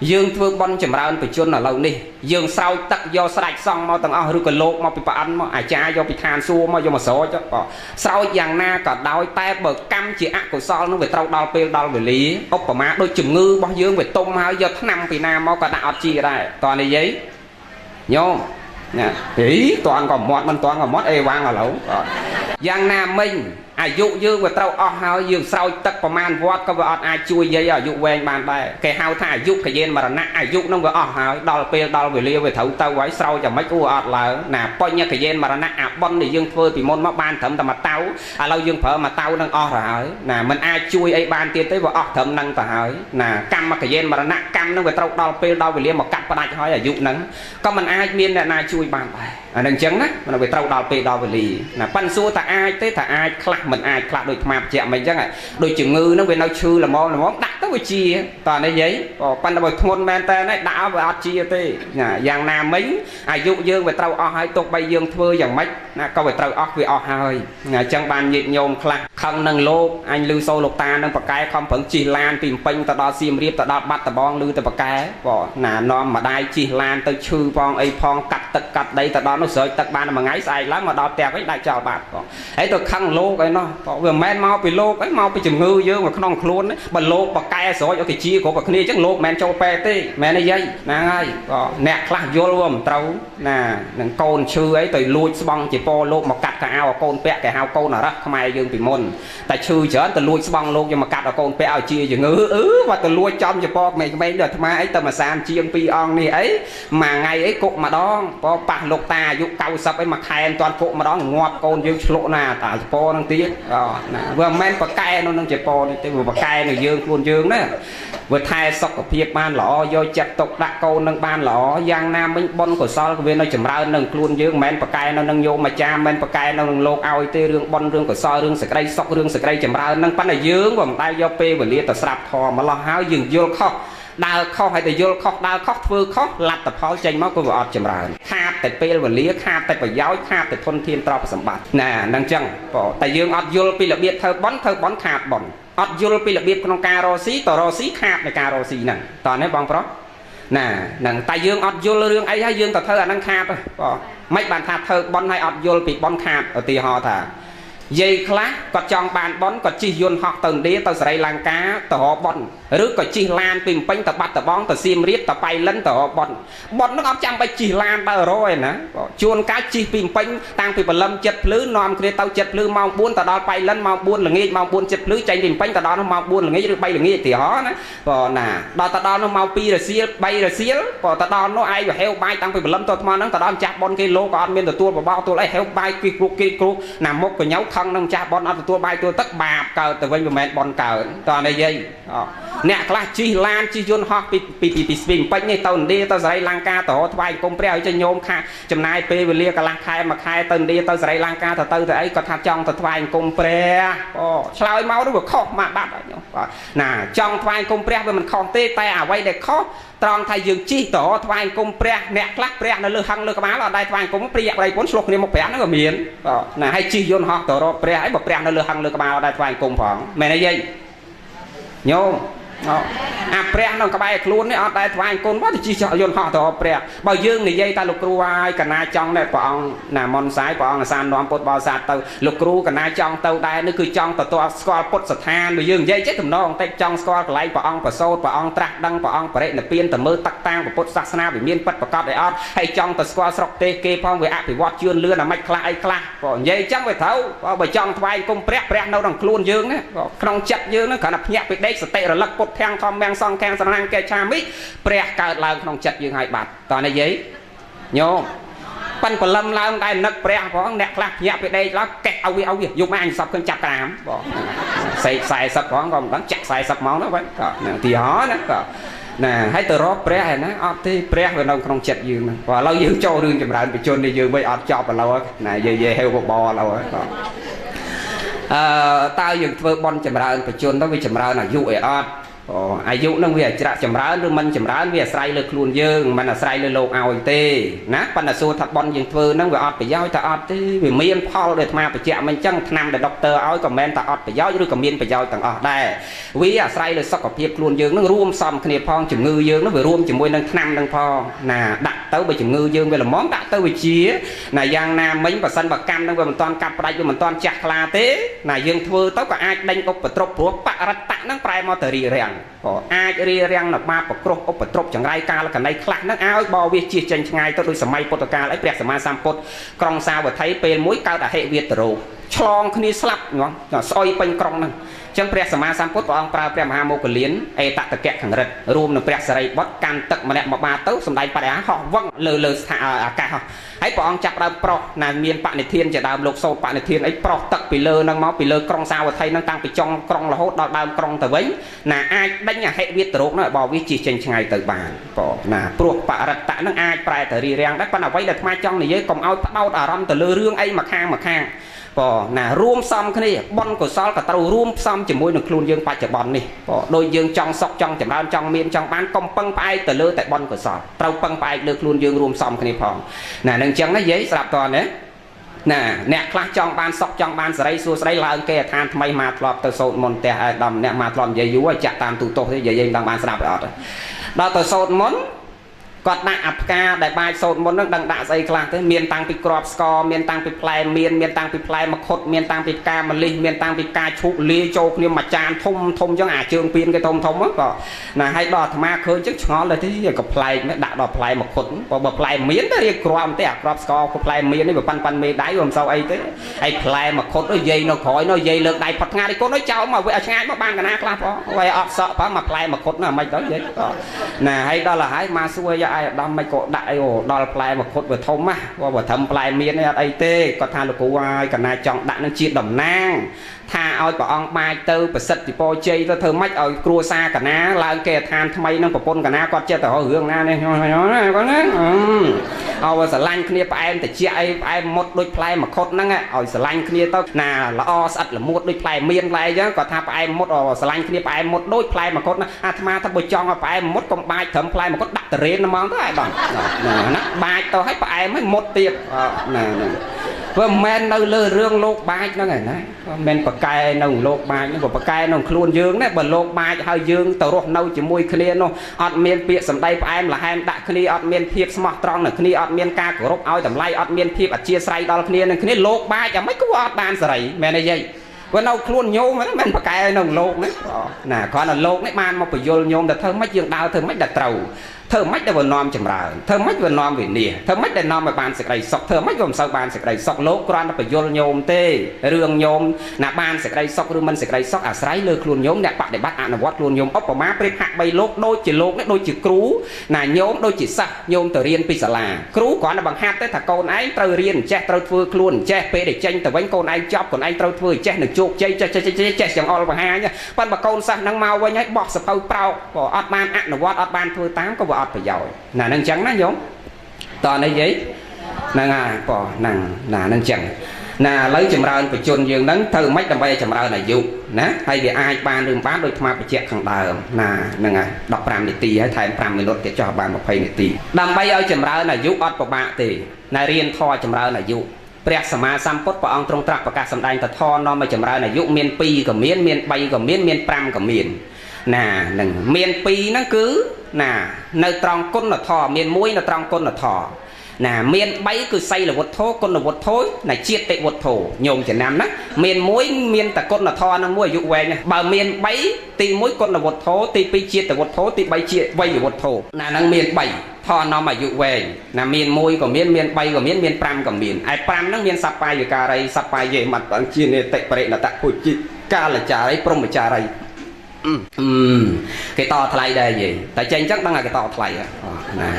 យើងធ្វើបន់ចម្រើនបជនឥឡូវនេះយើងស្រោចទឹកយកស្ដាច់សង់មកទាំងអស់ឬក៏លោកមកពីប្រអិនមកអាចារ្យយកពីឋានសួគ៌មកយកមកស្រោចស្រោចយ៉ាងណាក៏ដោយតែបើកម្មជាអកុសលនោះវាត្រូវដល់ពេលដល់វេលាឧបមាដូចជំងឺរបស់យើងវាទុំហើយយកថ្នាំពីណាមកក៏ដាក់អត់ជាដែរតើនិយាយញោមណាហីតាន់ក៏មាត់មិនតាន់ក៏មាត់អេវ៉ាងឥឡូវយ៉ាងណាមិញអាយុយើងវាត្រូវអស់ហើយយើងស្រោចទឹកប្រមាណវត្តក៏វាអត់អាចជួយយាយអាយុវែងបានដែរគេហៅថាអាយុកយេនមរណៈអាយុនឹងវាអស់ហើយដល់ពេលដល់វេលាវាត្រូវទៅហើយស្រោចយ៉ាងម៉េចអ៊ូអត់ឡើងណាបញ្ញកយេនមរណៈអាបុណ្យដែលយើងធ្វើពីមុនមកបានត្រឹមតែមួយតៅឥឡូវយើងប្រើមួយតៅនឹងអស់ទៅហើយណាมันអាចជួយអីបានទៀតទេវាអស់ត្រឹមនឹងទៅហើយណាកម្មកយេនមរណៈកម្មនឹងវាត្រូវដល់ពេលដល់វេលាមកកាត់ផ្ដាច់ហើយអាយុនឹងក៏มันអាចមានអ្នកណាជួយបានដែរអានឹងអញ្ចឹងណាវាត្រូវដល់ពេលដល់វេលាណាប៉ិនសួរថាអាចទេថាអាចខ្លះមិនអាចខ្លះដូចអាត្មាបញ្ជាក់មិនអញ្ចឹងដូចជំងឺហ្នឹងវានៅឈឺល្មមល្មមដាក់ទៅវាជាតើនេះយាយប៉ុន្តែបើធ្ងន់មែនតើនេះដាក់វាអត់ជាទេណាយ៉ាងណាមិញអាយុយើងវាត្រូវអស់ហើយទោះបីយើងធ្វើយ៉ាងម៉េចណាក៏វាត្រូវអស់វាអស់ហើយណាអញ្ចឹងបានញាតិញោមខ្លះខឹងនឹងលោកអញឮសូរលោកតានឹងប៉កែខំប្រឹងជិះឡានពីពេញទៅដល់សៀមរាបទៅដល់បាត់ដំបងឮទៅប៉កែបងណានាំម្ដាយជិះឡានទៅឈឺផងអីផងកាត់ទឹកកាត់ដីទៅដល់នោះស្រោចទឹកបានមួយថ្ងៃស្អែកឡើងមកដល់ផ្ទះវិញដាច់ចោលបាត់បងហើយទៅខឹងលោកអីណោះវាមិនមែនមកពីលោកអីមកពីជំងឺយើងនៅក្នុងខ្លួនបើលោកបកែស្រោចឲ្យគេជាគ្រប់តែគ្នាអញ្ចឹងលោកមិនមែនចូលពេទ្យទេមែនទេយាយហ្នឹងហើយក៏អ្នកខ្លះយល់វាមិនត្រូវណានឹងកូនឈឺអីទៅលួចស្បង់ជាពលោកមកកាត់កៅអៅឲ្យកូនពាក់គេហៅកូនអរះខ្មែរយើងពីមុនតែឈឺច្រើនទៅលួចស្បង់លោកយកមកកាត់ឲ្យកូនពាក់ឲ្យជាជំងឺអឺបើទៅលួចចំជាពក្មេងៗដល់អាត្មាអីទៅមួយសានជាងពីរអង្គនេះអីមួយថ្ងៃអីគុកម្ដងបើប៉ះលោកតាអាយុ90អីមួយខែមិនទាន់គុកម្ដងងាប់កូនយើងឆ្លក់ណាតាជាពនឹងទៀតណាវាមិនមែនបកែនៅនឹងជាពនេះទេវាបកែនៅយើងខ្លួនយើងណាវាថែសុខភាពបានល្អយកចិត្តទុកដាក់កូននឹងបានល្អយ៉ាងណាមិញបុណ្យកុសលក៏វានៅចម្រើននឹងខ្លួនយើងមិនមែនបកែនៅនឹងយោមអាចារ្យមិនមែនបកែនៅនឹងលោកឲ្យទេរឿងបុណ្យរឿងកុសលរឿងសេចក្តីសុខរឿងសេចក្តីចម្រើននឹងប៉ុន្តែយើងក៏មិនដែលយកពេលវេលាទៅស្រាប់ធម៌ម្លោះហើយយើងយល់ខុសដើរខុសហើយតែយល់ខុសដើរខុសធ្វើខុសលទ្ធផលចេញមកក៏វាអត់ចម្រើនខាតតែពេលវេលាខាតតែប្រយោជន៍ខាតតែធនធានទ្រព្យសម្បត្តិណាហ្នឹងចឹងតែយើងអត់យល់ពីរបៀបធ្វើបុណ្យធ្វើបុណ្យខាតបុណ្យអត់យល់ពីរបៀបក្នុងការរកស៊ីតរកស៊ីខាតในការរកស៊ីហ្នឹងតើនេះបងប្រុសណាហ្នឹងតែយើងអត់យល់រឿងអីហើយយើងទៅធ្វើអាហ្នឹងខាតបងមិនបានថាធ្វើបុណ្យហើយអត់យល់ពីបុណ្យខាតឧទាហរណ៍ថាយាយខ្លះគាត់ចង់បានបុណ្យគាត់ជិះយន្តហោះទៅឥណ្ឌាទៅសេរីលង្កាទៅរកបុណ្យឬក៏ជិះឡានពីភ្នំពេញទៅបាត់ដំបងទៅសៀមរាបទៅបៃលិនទៅរកបុណ្យបុណ្យហ្នឹងអត់ចាំបាច់ជិះឡានបើរកឯណាជួនកាលជិះពីភ្នំពេញតាំងពីព្រលឹមចិត្តភ្លឺនាំគ្នាទៅចិត្តភ្លឺម៉ោង4ទៅដល់បៃលិនម៉ោង4ល្ងាចម៉ោង4ចិត្តភ្លឺចេញពីភ្នំពេញទៅដល់នោះម៉ោង4ល្ងាចឬ3ល្ងាចទីហោណាបងណាដល់ទៅដល់នោះម៉ោង2រសៀល3រសៀលបងទៅដល់នោះឯងវាហេវបាយតាំងពីព្រលឹមទៅថ្មហ្នឹងទៅដល់ម្ចាស់បុណ្យគេលោកក៏អត់មានទទួលបបោទទួលអីហេវបាយគីគ្រូគីគ្រូណាមុខកញៅខឹងនឹងម្ចាស់បុណ្យអត់ទទួលបាយទទួលទឹកបាបកើតទៅវិញមិនមែនបុណ្យកើតតើនិយាយអ្នកខ្លះជិះឡានជិះយន្តហោះពីពីពីស្ពីពេញនេះទៅឥណ្ឌាទៅសេរីលង្កាទៅរកថ្វាយគុំព្រះឲ្យចេញញោមខាចំណាយពេលវេលាកន្លះខែមួយខែទៅឥណ្ឌាទៅសេរីលង្កាទៅទៅអីគាត់ថាចង់ទៅថ្វាយគុំព្រះអូឆ្លើយមកនោះវាខុសមកបាត់ហើយញោមណាចង់ថ្វាយគុំព្រះវាមិនខុសទេតែអ្វីដែលខុសត្រង់ថាយើងជិះទៅរកថ្វាយគុំព្រះអ្នកខ្លះព្រះនៅលើហឹងលើក្បាលអត់ដែរថ្វាយគុំព្រាកប្តីប្រពន្ធឆ្លោះគ្នាមកព្រះហ្នឹងក៏មានណាឲ្យជិះយន្តហោះទៅរកព្រះអីបើព្រះនៅលើហឹងលើក្បាលអត់ដែរថ្វាយគុំផងមែនទេយាយញោមអាព្រះនៅក្បែរខ្លួននេះអត់ដែរថ្វាយគុណបើទៅជិះយន្តហោះទៅព្រះបើយើងនិយាយថាលោកគ្រូហើយកណាចង់នេះព្រះអង្គណាមុនសាយព្រះអង្គអាសាននាំពុទ្ធបរិស័ទទៅលោកគ្រូកណាចង់ទៅដែរនេះគឺចង់ទៅស្គាល់ពុទ្ធស្ថានបើយើងនិយាយចេះតំណងតិចចង់ស្គាល់កន្លែងព្រះអង្គប្រសូតព្រះអង្គត្រាស់ដឹងព្រះអង្គបរិនិព្វានទៅមើលតឹកតាងពុទ្ធសាសនាវាមានពិតប្រាកដអីអត់ហើយចង់ទៅស្គាល់ស្រុកទេសគេផងវាអភិវឌ្ឍជឿនលឿនអាម៉េចខ្លះអីខ្លះបើនិយាយចឹងវាត្រូវបើចង់ថ្វាយគុំព្រះព្រះនៅក្នុងខ្លួនយើងណាក្នុងចិត្តយើងហ្នឹងគ្រាន់តែភ្ញាក់ពីដេកសតិរលឹកពុទ្ធទាំងធម្មំសង្ឃំសរណង្កេឆាមិព្រះកើតឡើងក្នុងចិត្តយើងហើយបាត់តើនិយាយញោម ប៉ិនព្រលឹមឡើងដែរនឹកព្រះផងអ្នកខ្លះភ្ញាក់ពីដេកឡើងកេះឲ្យវាឲ្យវាយប់មកអញសពឃើញចាប់ក្រាមបងសេក40ផងក៏មិនដឹងចាក់40ម៉ោងទៅវិញក៏ហ្នឹងទីហោណាក៏ណាហើយទៅរកព្រះឯណាអត់ទេព្រះវានៅក្នុងចិត្តយើងហ្នឹងព្រោះឥឡូវយើងចូលរឿងចម្រើនបជននេះយើងវិញអត់ចប់ឥឡូវណាយាយហេវបបឥឡូវក៏តើយើងធ្វើបន់ចម្រើនបជនទៅវាចម្រើនអាយុអីអត់អាយុនឹងវាច្រាក់ចម្រើនឬមិនចម្រើនវាអាស្រ័យលើខ្លួនយើងមិនអាស្រ័យលើលោកឲ្យទេណាប៉ុន្តែសួរថាបន់យើងធ្វើនឹងវាអត់ប្រយោជន៍តែអត់ទេវាមានផលដូចអាត្មាបញ្ជាក់មិនចឹងថ្នាំដែលដុកទ័រឲ្យក៏មិនតែអត់ប្រយោជន៍ឬក៏មានប្រយោជន៍ទាំងអស់ដែរវាអាស្រ័យលើសុខភាពខ្លួនយើងនឹងរួមផ្សំគ្នាផងជំងឺយើងនឹងវារួមជាមួយនឹងថ្នាំនឹងផងណាដាក់ទៅបើជំងឺយើងវាល្មមដាក់ទៅវាជាណាយ៉ាងណាមិញបើសិនបើកម្មនឹងវាមិនតាន់កាប់ផ្ដាច់វាមិនតាន់ចាស់ខ្លាទេណាយើងធ្វើទៅក៏អាចដេញឧបទ្រពព្រោះបរិត្តៈនឹងប្រែមកទៅរីរាំងក៏អាចរារាំងនៅបាបប្រគ្រោះឧបទ្រពចង្រៃកាលកណីខ្លះហ្នឹងឲ្យបវាជៀសចេញឆ្ងាយទៅដូចសម័យពុទ្ធកាលអីព្រះសម្មាសម្ពុទ្ធក្រុងសាវត្ថីពេលមួយកើតអហិវាតរោគឆ្លងគ្នាស្លាប់ហ្មងស្អុយពេញក្រុងហ្នឹងអញ្ចឹងព្រះសម្មាសម្ពុទ្ធព្រះអង្គប្រើព្រះមហាមោគលានអេតតកៈខាងរិទ្ធរួមនឹងព្រះសារីបុត្រកាន់ទឹកម្នាក់មកបាទៅសម្ដែងបរិហាហោះវឹងលើលើស្ថាអាកាសហើយព្រះអង្គចាប់ដើមប្រោះណាមានបនិធានជាដើមលោកសូត្របនិធានអីប្រោះទឹកពីលើហ្នឹងមកពីលើក្រុងសាវត្ថីហ្នឹងតាំងពីចុងក្រុងរហូតដល់ដើមក្រុងទៅវិញណាអាចដេញអហិវាតរោគហ្នឹងឲ្យបវាជៀសចេញឆ្ងាយទៅបានបងណាព្រោះបរិត្តៈហ្នឹងអាចប្រែទៅរារាំងដែរប៉ុន្តែអ្វីដែលអាត្មាចង់និយាយកុំឲ្យផ្ដោតអារម្មណ៍ទៅលើរឿងអីមួយខាងមួយខាងបងណារួមផ្សំគ្នាបុណ្យកុសលក៏ត្រូវរួមផ្សំជាមួយនឹងខ្លួនយើងបច្ចុប្បន្ននេះបងដូចយើងចង់សុខចង់ចម្រើនចង់មានចង់បានកុំពឹងផ្អែកទៅលើតែបុណ្យកុសលត្រូវពឹងផ្អែកលើខ្លួនយើងរួមផ្សំគ្នាផងណានឹងអញ្ចឹងណាយាយស្រាប់តណាណាអ្នកខ្លះចង់បានសុខចង់បានសេរីសួស្តីឡើងគេឋានថ្មីមកធ្លាប់ទៅសូត្រមន្តផ្ទះឯដំអ្នកមកធ្លាប់និយាយយូរចាក់តាមទូទស្សន៍ទេយាយមិនដឹងបានស្រាប់អត់ដល់ទៅសូត្រមន្តគាត់ដាក់អាផ្កាដែលបាយសូត្រមុនហ្នឹងដឹងដាក់ស្អីខ្លះទេមានតាំងពីក្របស្ករមានតាំងពីផ្លែមានមានតាំងពីផ្លែមឃុតមានតាំងពីផ្កាម្លិះមានតាំងពីផ្កាឈូកលាយចូលគ្នាមួយចានធំធំអញ្ចឹងអាជើងពៀនគេធំធំហ្នឹងក៏ណាឲ្យដល់អាត្មាឃើញអញ្ចឹងឆ្ងល់ដែរទេក៏ប្លែកមែនដាក់ដល់ផ្លែមឃុតបើផ្លែមានទៅរៀបគ្រាប់ទេអាក្របស្ករផ្លែមាននេះវាប៉ាន់ប៉ាន់មេដៃវាមិនសូវអីទេហើយផ្លែមឃុតនោះយាយនៅក្រោយនោះយាយលើកដៃផុតថ្ងៃនេះកូននោះចោលមកវាឲ្យឆ្ងាយមកបានកណាខ្លះផងវាអត់សក់ផងមកផ្លែមឃុតនោះមិនទៅយាយក៏ណាឲ្យដល់ហើយមកសួរយាយអាដាមមិនក៏ដាក់អីដល់ផ្លែមឃុតវាធំណាបើត្រឹមផ្លែមានអីអត់អីទេគាត់ថាលោកគ្រូហើយកណាចង់ដាក់នឹងជាតំណាងថាឲ្យព្រះអង្គបាចទៅប្រសិទ្ធិពរជ័យទៅធ្វើម៉េចឲ្យគ្រួសារកណាឡើងគេឋានថ្មីនឹងប្រពន្ធកណាគាត់ចេះតែរករឿងណានេះគាត់ណាឲ្យស្រឡាញ់គ្នាផ្អែមតិចអីផ្អែមមុតដូចផ្លែមឃុតហ្នឹងឲ្យស្រឡាញ់គ្នាទៅណាល្អស្អិតល្មួតដូចផ្លែមានផ្លែអញ្ចឹងគាត់ថាផ្អែមមុតស្រឡាញ់គ្នាផ្អែមមុតដូចផ្លែមឃុតណាអាត្មាថាបើចង់ឲ្យផ្អែមមុតកុំបាចត្រឹមផ្លែមឃុតដាក់តរេនហ្មងទៅឲ្យដល់ណាបាចទៅឲ្យផ្អែមឲ្យមុតទៀតណាហ្នឹងព្រោះមិនមែននៅលើរឿងលោកបាចហ្នឹងឯណាមិនប្រកែនៅលោកបាចហ្នឹងបើប្រកែនៅខ្លួនយើងណាបើលោកបាចហើយយើងទៅរស់នៅជាមួយគ្នានោះអត់មានពាក្យសម្ដីផ្អែមល្ហែមដាក់គ្នាអត់មានភាពស្មោះត្រង់នឹងគ្នាអត់មានការគោរពឲ្យតម្លៃអត់មានភាពអធិស្ឋានដល់គ្នានឹងគ្នាលោកបាចអាម៉េចក៏អត់បានសេរីមែនទេយាយព្រោះនៅខ្លួនញោមហ្នឹងមិនប្រកែនៅលោកហ្នឹងណាគ្រាន់តែលោកនេះបានមកបញ្យល់ញោមតែធ្វើម៉េចយើងដើរធ្វើម៉េចដែលត្រូវធ្វើម៉េចដែលវានាំចម្រើនធ្វើម៉េចវានាំវិនាសធ្វើម៉េចដែលនាំឲ្យបានសេចក្តីសុខធ្វើម៉េចវាមិនសូវបានសេចក្តីសុខលោកគ្រាន់តែបញ្យល់ញោមទេរឿងញោមណាបានសេចក្តីសុខឬមិនសេចក្តីសុខអាស្រ័យលើខ្លួនញោមអ្នកបដិបត្តិអនុវត្តខ្លួនញោមឧបមាប្រៀបហាក់បីលោកដូចជាលោកនេះដូចជាគ្រូណាញោមដូចជាសិស្សញោមទៅរៀនពីសាលាគ្រូគ្រាន់តែបង្ហាត់ទេថាកូនឯងត្រូវរៀនចេះត្រូវធ្វើខ្លួនចេះពេលដែលចេញទៅវិញកូនឯងចប់កូនឯងត្រូវធ្វើចេះនឹងជោគជ័យចេះចេះចេះចង្អុលបង្ហាញប៉ុន្តែបើកូនសិស្សនឹងមកវិញហើយបោះសភៅប្រោកក៏អត់បានអនុវត្តអត់បានធ្វើតាមក៏វាអត់ប្រយោជន៍ណានឹងចឹងណាញោមតោះនេះយាយហ្នឹងហើយបងហ្នឹងណានឹងចឹងណាឥឡូវចម្រើនបជនយើងហ្នឹងធ្វើម៉េចដើម្បីឲ្យចម្រើនអាយុណាហើយវាអាចបានឬមិនបានដូចអាត្មាបញ្ជាក់ខាងដើមណាហ្នឹងហើយ15នាទីហើយថែម5មីនិតទៀតចោះបាន20នាទីដើម្បីឲ្យចម្រើនអាយុអត់ពិបាកទេណារៀនធម៌ចម្រើនអាយុព្រះសម្មាសម្ពុទ្ធព្រះអង្គទ្រង់ត្រាស់ប្រកាសសម្ដែងតធម៌នាំឲ្យចម្រើនអាយុមាន2ក៏មានមាន3ក៏មានមាន5ក៏មានណានឹងមាន2ហ្នឹងគឺណានៅត្រង់គុណធម៌មាន1នៅត្រង់គុណធម៌ណាមាន3គឺសីលវុទ្ធោគុណវុទ្ធោណាជាតិវុទ្ធោញោមចំណាំណាមាន1មានតែគុណធម៌នឹងមួយអាយុវែងបើមាន3ទី1គុណវុទ្ធោទី2ជាតិវុទ្ធោទី3ជាវ័យវុទ្ធោណានឹងមាន3ធម៌នាំអាយុវែងណាមាន1ក៏មានមាន3ក៏មានមាន5ក៏មានឯ5ហ្នឹងមានសប្បាយការីសប្បាយយេមត្តជានេតិបរិណតភុជិកាលចារីព្រហ្មចារីគេតថ្លៃដែរយាយតែចេញអញ្ចឹងដឹងថាគេតថ្លៃណា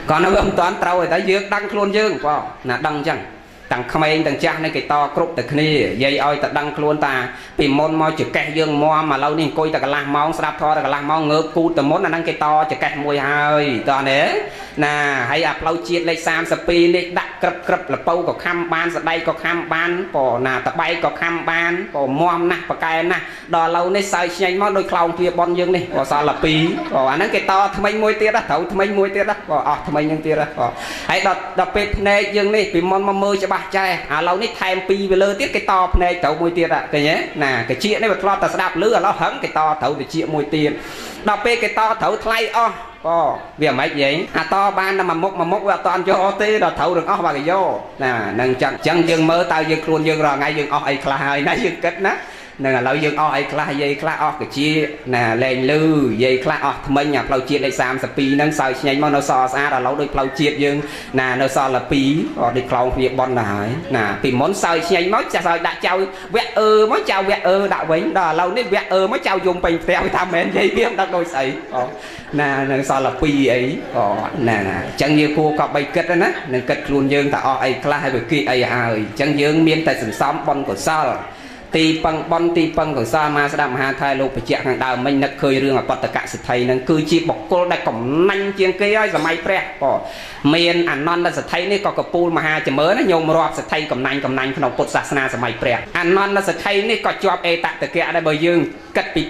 គាត់នៅវាមិនតាន់ត្រូវទេតែយើងដឹងខ្លួនយើងបងណាដឹងអញ្ចឹងទាំងក្មេងទាំងចាស់នេះគេតគ្រប់តែគ្នានិយាយឲ្យតែដឹងខ្លួនតាពីមុនមកចកេះយើងមមឥឡូវនេះអង្គុយតែកន្លះម៉ោងស្ដាប់ធម៌តែកន្លះម៉ោងងើបគូតតែមុនអាហ្នឹងគេតចកេះមួយហើយតោះនេះណាហើយអាផ្លូវជាតិលេខ32នេះដាក់ក្រឹបក្រឹបលពៅក៏ខំបានសដៃក៏ខំបានប៉ណាតបៃក៏ខំបានប៉មមណាស់ប៉កែណាស់ដល់ឥឡូវនេះសើឆ្ញេញមកដូចខ្លោងទ្វារបនយើងនេះក៏សល់តែ2ក៏អាហ្នឹងគេតថ្មីមួយទៀតត្រូវថ្មីមួយទៀតក៏អស់ថ្មីហ្នឹងទៀតក៏ហើយដល់ពេលភ្នែកយើងនេះពីមុនមកមើលច្បាស់ចេះឥឡូវនេះថែម2វាលើទៀតគេតភ្នែកត្រូវមួយទៀតឃើញទេណាកាជានេះវាធ្លាប់តែស្ដាប់ឮឥឡូវហឹងគេតត្រូវតិចមួយទៀតដល់ពេលគេតត្រូវថ្លៃអស់ក៏វាមិនយីអាតបានតែមួយមុខមួយមុខវាអត់តាន់យកទេដល់ត្រូវទាំងអស់បាទគេយកណានឹងចឹងចឹងយើងមើលតើយើងខ្លួនយើងរាល់ថ្ងៃយើងអស់អីខ្លះហើយណាយើងគិតណានឹងឥឡូវយើងអស់អីខ្លះយាយខ្លះអស់កាជាណាលែងលឺយាយខ្លះអស់ថ្មិញអាផ្លូវជាតិលេខ32ហ្នឹងសើឆ្ញេញមកនៅសស្អាតឥឡូវដូចផ្លូវជាតិយើងណានៅសល់តែ2ក៏ដូចខ្លោងគ្នាប៉ុនទៅហើយណាពីមុនសើឆ្ញេញមកចាស់សើដាក់ចៅវគ្គអឺមកចៅវគ្គអឺដាក់វិញដល់ឥឡូវនេះវគ្គអឺមកចៅយំពេញផ្ទះវាថាមែនយាយវាមិនដឹងដូចស្អីអូណានៅសល់តែ2អីអូណាអញ្ចឹងយើងគួរក៏បីគិតណានឹងគិតខ្លួនយើងតើអស់អីខ្លះហើយវាគីអីហើយអញ្ចឹងយើងមានតែសន្សំបុណ្យកុសលទីពឹងបនទីពឹងកុសលមកស្ដាប់មហាថៃលោកបញ្ជាក់ខាងដើមមិញនឹកឃើញរឿងអបតកសិទ្ធិហ្នឹងគឺជាបុគ្គលដែលកំណាញ់ជាងគេហើយសម័យព្រះក៏មានអនន្តសិទ្ធិនេះក៏កពូលមហាជំរឿណាញោមរាប់សិទ្ធិកំណាញ់កំណាញ់ក្នុងពុទ្ធសាសនាសម័យព្រះអនន្តសិទ្ធិនេះក៏ជាប់អេតតកៈដែរបើយើងគិតពី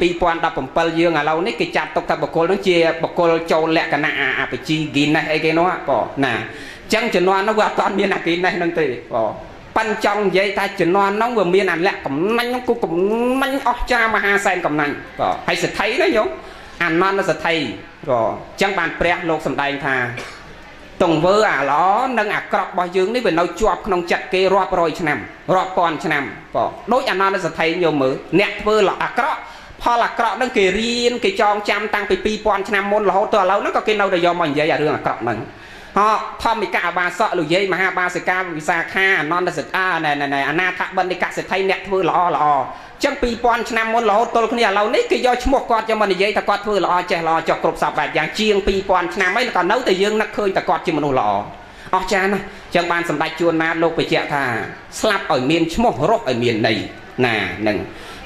2017យើងឥឡូវនេះគេចាត់ទុកថាបុគ្គលហ្នឹងជាបុគ្គលចូលលក្ខណៈអបជីហ្គីណេសអីគេនោះក៏ណាអញ្ចឹងជំនាន់នោះវាអត់ទាន់មានអាហ្គីណេសហ្នឹងទេក៏ប៉ិនចង់និយាយថាជំនាន់ហ្នឹងវាមានអាលក្ខកំណាញ់ហ្នឹងគូកំណាញ់អស់ចាមហាសែនកំណាញ់ក៏ហើយសិទ្ធិណាញោមអានន្តសិទ្ធិក៏អញ្ចឹងបានព្រះលោកសម្ដែងថាទង្វើអាល្អនិងអាក្រក់របស់យើងនេះវានៅជាប់ក្នុងចិត្តគេរាប់រយឆ្នាំរាប់ពាន់ឆ្នាំក៏ដូចអានន្តសិទ្ធិញោមមើលអ្នកធ្វើល្អអាក្រក់ផលអាក្រក់ហ្នឹងគេរៀនគេចងចាំតាំងពី2000ឆ្នាំមុនរហូតទៅឥឡូវហ្នឹងក៏គេនៅតែយកមកនិយាយអារឿងអាក្រក់ហ្នឹងហោធម្មិកអបាសកលោកយាយមហាបាសិកាវិសាខាអនន្តសិទ្ធិណែណែអនាថបណ្ឌិកសិទ្ធិអ្នកធ្វើល្អល្អចឹង2000ឆ្នាំមុនរហូតទល់គ្នាឥឡូវនេះគេយកឈ្មោះគាត់យកមកនិយាយថាគាត់ធ្វើល្អចេះល្អចុះគ្រប់សពបែបយ៉ាងជាង2000ឆ្នាំហើយក៏នៅតែយើងនឹកឃើញតែគាត់ជាមនុស្សល្អអស្ចារ្យណាស់ចឹងបានសម្ដេចជួនណាតលោកបញ្ជាក់ថាស្លាប់ឲ្យមានឈ្មោះរស់ឲ្យមានន័យណានឹង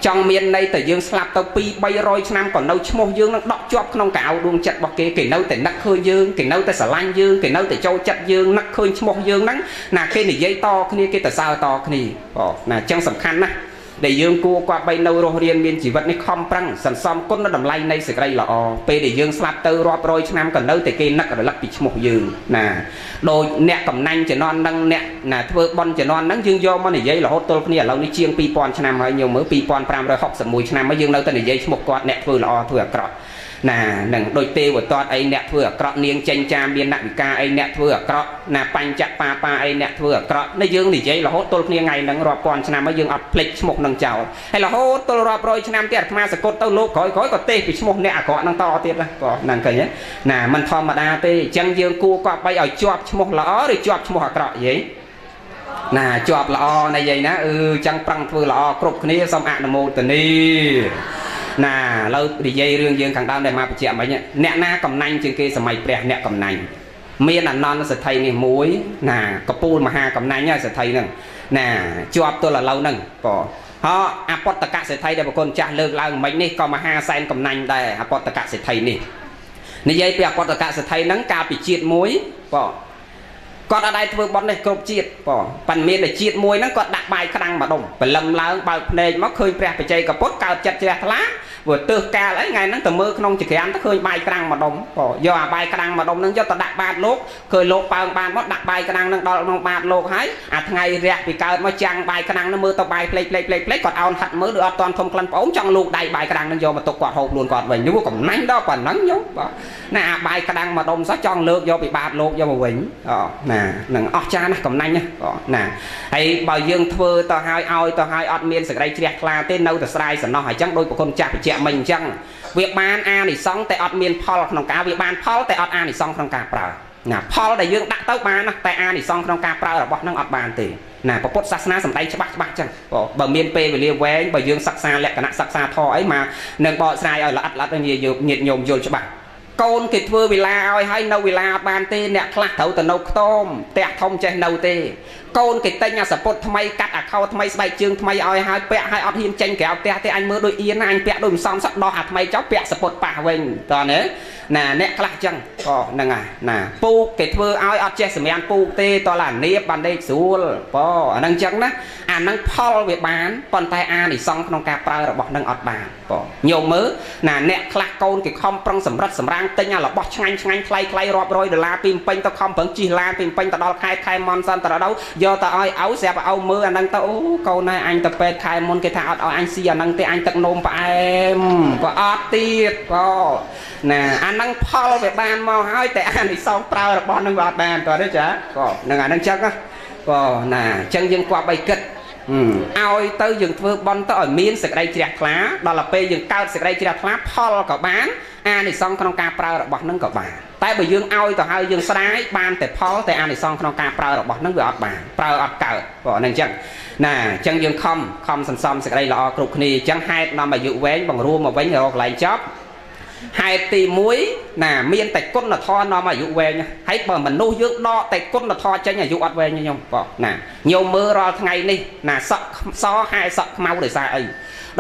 ចង់មានន័យតែយើងស្លាប់ទៅ2 300ឆ្នាំក៏នៅឈ្មោះយើងនឹងដក់ជាប់ក្នុងកៅដួងចិត្តរបស់គេគេនៅតែនឹកឃើញយើងគេនៅតែស្រឡាញ់យើងគេនៅតែចូលចិត្តយើងនឹកឃើញឈ្មោះយើងហ្នឹងណាគេនិយាយតគ្នាគេទៅសើតគ្នាអូណាអញ្ចឹងសំខាន់ណាស់ដែលយើងគួរគប្បីនៅរស់រៀនមានជីវិតនេះខំប្រឹងសន្សំគុណតម្លៃនៃសេចក្តីល្អពេលដែលយើងស្លាប់ទៅរាប់រយឆ្នាំក៏នៅតែគេនឹករលឹកពីឈ្មោះយើងណាដោយអ្នកកំណាញ់ជំនាន់ហ្នឹងអ្នកណាធ្វើបុណ្យជំនាន់ហ្នឹងយើងយកមកនិយាយរហូតទល់គ្នាឥឡូវនេះជាង2000ឆ្នាំហើយញោមមើល2561ឆ្នាំហើយយើងនៅតែនិយាយឈ្មោះគាត់អ្នកធ្វើល្អធ្វើអាក្រក់ណានឹងដូចទេវទត្តអីអ្នកធ្វើអាក្រក់នាងចេញចាមានអ្នកវិការអីអ្នកធ្វើអាក្រក់ណាបញ្ចបាបាអីអ្នកធ្វើអាក្រក់នេះយើងនិយាយរហូតទល់គ្នាថ្ងៃហ្នឹងរាប់ពាន់ឆ្នាំហើយយើងអត់ភ្លេចឈ្មោះនឹងចោលហើយរហូតទល់រាប់រយឆ្នាំទៀតអាត្មាសកុតទៅលោកក្រោយៗក៏ទេពីឈ្មោះអ្នកអាក្រក់ហ្នឹងតទៀតណាក៏ហ្នឹងឃើញណាមិនធម្មតាទេអញ្ចឹងយើងគួរគប្បីឲ្យជាប់ឈ្មោះល្អឬជាប់ឈ្មោះអាក្រក់យីណាជាប់ល្អណាយាយណាអឺចឹងប្រឹងធ្វើល្អគ្រប់គ្នាសូមអនុមោទនាណាឥឡូវនិយាយរឿងយើងខាងដើមដែលមកបញ្ជាក់មិញអ្នកណាកំណាញ់ជាងគេសម័យព្រះអ្នកកំណាញ់មានអនន្តសិទ្ធិនេះមួយណាកពូលមហាកំណាញ់ហើយសិទ្ធិហ្នឹងណាជាប់ទល់ឥឡូវហ្នឹងក៏ហោអបតកសិទ្ធិដែលប្រគុណចាស់លើកឡើងមិញនេះក៏មហាសែនកំណាញ់ដែរអបតកសិទ្ធិនេះនិយាយពីអបតកសិទ្ធិហ្នឹងកាលពីជាតិមួយក៏គាត់អត់ដែរធ្វើបុណ្យនេះគ្រប់ជាតិបងប៉ិនមានតែជាតិមួយហ្នឹងគាត់ដាក់បាយក្តាំងមួយដុំព្រលឹមឡើងបើកភ្នែកមកឃើញព្រះបច្ចេកពុទ្ធកើតចិត្តជ្រះថ្លាព្រោះទើសកាលអីថ្ងៃហ្នឹងទៅមើលក្នុងចក្រាមទៅឃើញបាយក្តាំងមួយដុំបងយកអាបាយក្តាំងមួយដុំហ្នឹងយកទៅដាក់បាតលោកឃើញលោកប៉ើងបានមកដាក់បាយក្តាំងហ្នឹងដល់ក្នុងបាតលោកហើយអាថ្ងៃរះពីកើតមកចាំងបាយក្តាំងហ្នឹងមើលទៅបាយផ្លេកផ្លេកផ្លេកផ្លេកគាត់អោនហាត់មើលដូចអត់ទាន់ធំក្លិនប្អូនចង់លូកដៃបាយក្តាំងហ្នឹងយកមកទុកគាត់ហូបខ្លួនគាត់វិញនោះកំណាញ់ដល់ប៉ុណ្ណឹងញោមបងណាអាបាយក្តាំងមួយដុំសោះចង់លើកយកពីបាតលោកយកមកវិញអូណានឹងអស់ចាណាស់កំណាញ់ណាហើយបើយើងធ្វើទៅហើយឲ្យទៅហើយអត់មានសេចក្តីជ្រះថ្លាទេនៅតែស្រាយសំណោះអញ្ចឹងដោយប្រគុណចាស់បញ្ជាក់មិញអញ្ចឹងវាបានអានិសង្សតែអត់មានផលក្នុងការវាបានផលតែអត់អានិសង្សក្នុងការប្រើណាផលដែលយើងដាក់ទៅបានណាតែអានិសង្សក្នុងការប្រើរបស់នឹងអត់បានទេណាពុទ្ធសាសនាសម្ដែងច្បាស់ច្បាស់អញ្ចឹងបើមានពេលវេលាវែងបើយើងសិក្សាលក្ខណៈសិក្សាធម៌អីមកនឹងបកស្រាយឲ្យល្អិតល្អិតញាតិញោមយល់ច្បាស់ កូនគេធ្វើវិឡាឲ្យហើយនៅវិឡាអត់បានទេអ្នកខ្លះត្រូវទៅនៅខ្ទមផ្ទះធំចេះនៅទេកូនគេទិញអាសពុតថ្មីកាត់អាខោថ្មីស្បែកជើងថ្មីឲ្យហើយពាក់ឲ្យអត់ហ៊ានចេញក្រៅផ្ទះទេអញមើលដូចអៀនណាអញពាក់ដូចមិនសមសក់ដោះអាថ្មីចោលពាក់សពុតប៉ះវិញតើណាណាអ្នកខ្លះចឹងក៏ហ្នឹងហើយណាពូកគេធ្វើឲ្យអត់ចេះសម្រានពូកទេតឡានៀបបានដេកស្រួលប៉អាហ្នឹងចឹងណាអាហ្នឹងផលវាបានប៉ុន្តែអានិសង្សក្នុងការប្រើរបស់ហ្នឹងអត់បានប៉ញោមមើលណាអ្នកខ្លះកូនគេខំប្រឹងសម្រិតសម្រាំងទិញអារបស់ឆ្ងាញ់ឆ្ងាញ់ថ្លៃថ្លៃរាប់រយដុល្លារពីពេញទៅខំប្រឹងជិះឡានពីពេញទៅដល់ខែខែមុនសន្តរដូវយកទៅឲ្យឪស្រាប់ឲ្យមើលអាហ្នឹងទៅអូកូនហើយអញទៅពេទ្យខែមុនគេថាអត់ឲ្យអញស៊ីអាហ្នឹងទេអញទឹកនោមផ្អែមក៏អត់ទៀតប៉ណាអាហ្នឹងផលវាបានមកហើយតែអានិសង្សប្រើរបស់ហ្នឹងវាអត់បានតើទេចាក៏ហ្នឹងអាហ្នឹងចឹងក៏ណាអញ្ចឹងយើងគប្បីគិតឲ្យទៅយើងធ្វើបន់ទៅឲ្យមានសេចក្តីជ្រះថ្លាដល់ទៅពេលយើងកើតសេចក្តីជ្រះថ្លាផលក៏បានអានិសង្សក្នុងការប្រើរបស់ហ្នឹងក៏បានតែបើយើងឲ្យទៅហើយយើងស្ដាយបានតែផលតែអានិសង្សក្នុងការប្រើរបស់ហ្នឹងវាអត់បានប្រើអត់កើតព្រោះហ្នឹងអញ្ចឹងណាអញ្ចឹងយើងខំសន្សំសេចក្តីល្អគ្រប់គ្នាអញ្ចឹងហេតុនាំអាយុវែងបង្រួមមកវិញរកកន្លែងចប់ហេតុទី1ណាមានតែគុណធម៌នាំអាយុវែងហើយបើមនុស្សយើងដកតែគុណធម៌ចេញអាយុអត់វែងញោមបងណាញោមមើលរាល់ថ្ងៃនេះណាសក់សហែសក់ខ្មៅដោយសារអី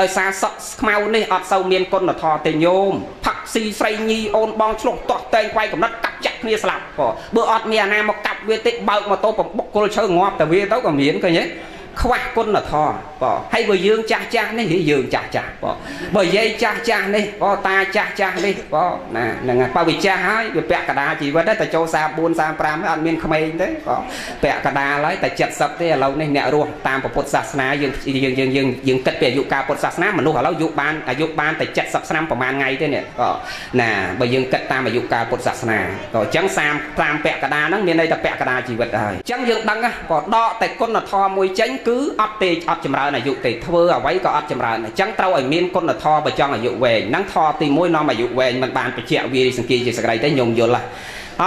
ដោយសារសក់ខ្មៅនេះអត់សូវមានគុណធម៌ទេញោមផឹកស៊ីស្រីញីអូនបងឆ្លុះទាស់តែងខ្វាយកំណត់កាប់ចាក់គ្នាស្លាប់បងបើអត់មានអាណាមកកាប់វាទេបើកម៉ូតូបំបុកគល់ឈើងាប់តែវាទៅក៏មានឃើញទេខ្វះគុណធម៌បងហើយបើយើងចាស់ចាស់នេះយើងចាស់ចាស់បងបើយាយចាស់ចាស់នេះបងតាចាស់ចាស់នេះបងណាហ្នឹងហើយបើវាចាស់ហើយវាពាក់កណ្ដាលជីវិតតែចូល34 35អត់មានក្មេងទេបងពាក់កណ្ដាលហើយតែ70ទេឥឡូវនេះអ្នករស់តាមពុទ្ធសាសនាយើងយើងយើងយើងយើងគិតពីអាយុកាលពុទ្ធសាសនាមនុស្សឥឡូវអាយុបានតែ70ឆ្នាំប្រហែលថ្ងៃទេនេះបងណាបើយើងគិតតាមអាយុកាលពុទ្ធសាសនាក៏អញ្ចឹង30ពាក់កណ្ដាលហ្នឹងមានន័យថាពាក់កណ្ដាលជីវិតហើយអញ្ចឹងយើងដឹងក៏ដកតែគុណធម៌មួយចេញគឺអត់ទេអត់ចម្រើនអាយុទេធ្វើអ្វីក៏អត់ចម្រើនអញ្ចឹងត្រូវឲ្យមានគុណធម៌បើចង់អាយុវែងហ្នឹងធម៌ទី1នាំអាយុវែងមិនបានបញ្ជាក់វាសង្គីជាសក្តីទេញោមយល់ហ៎អ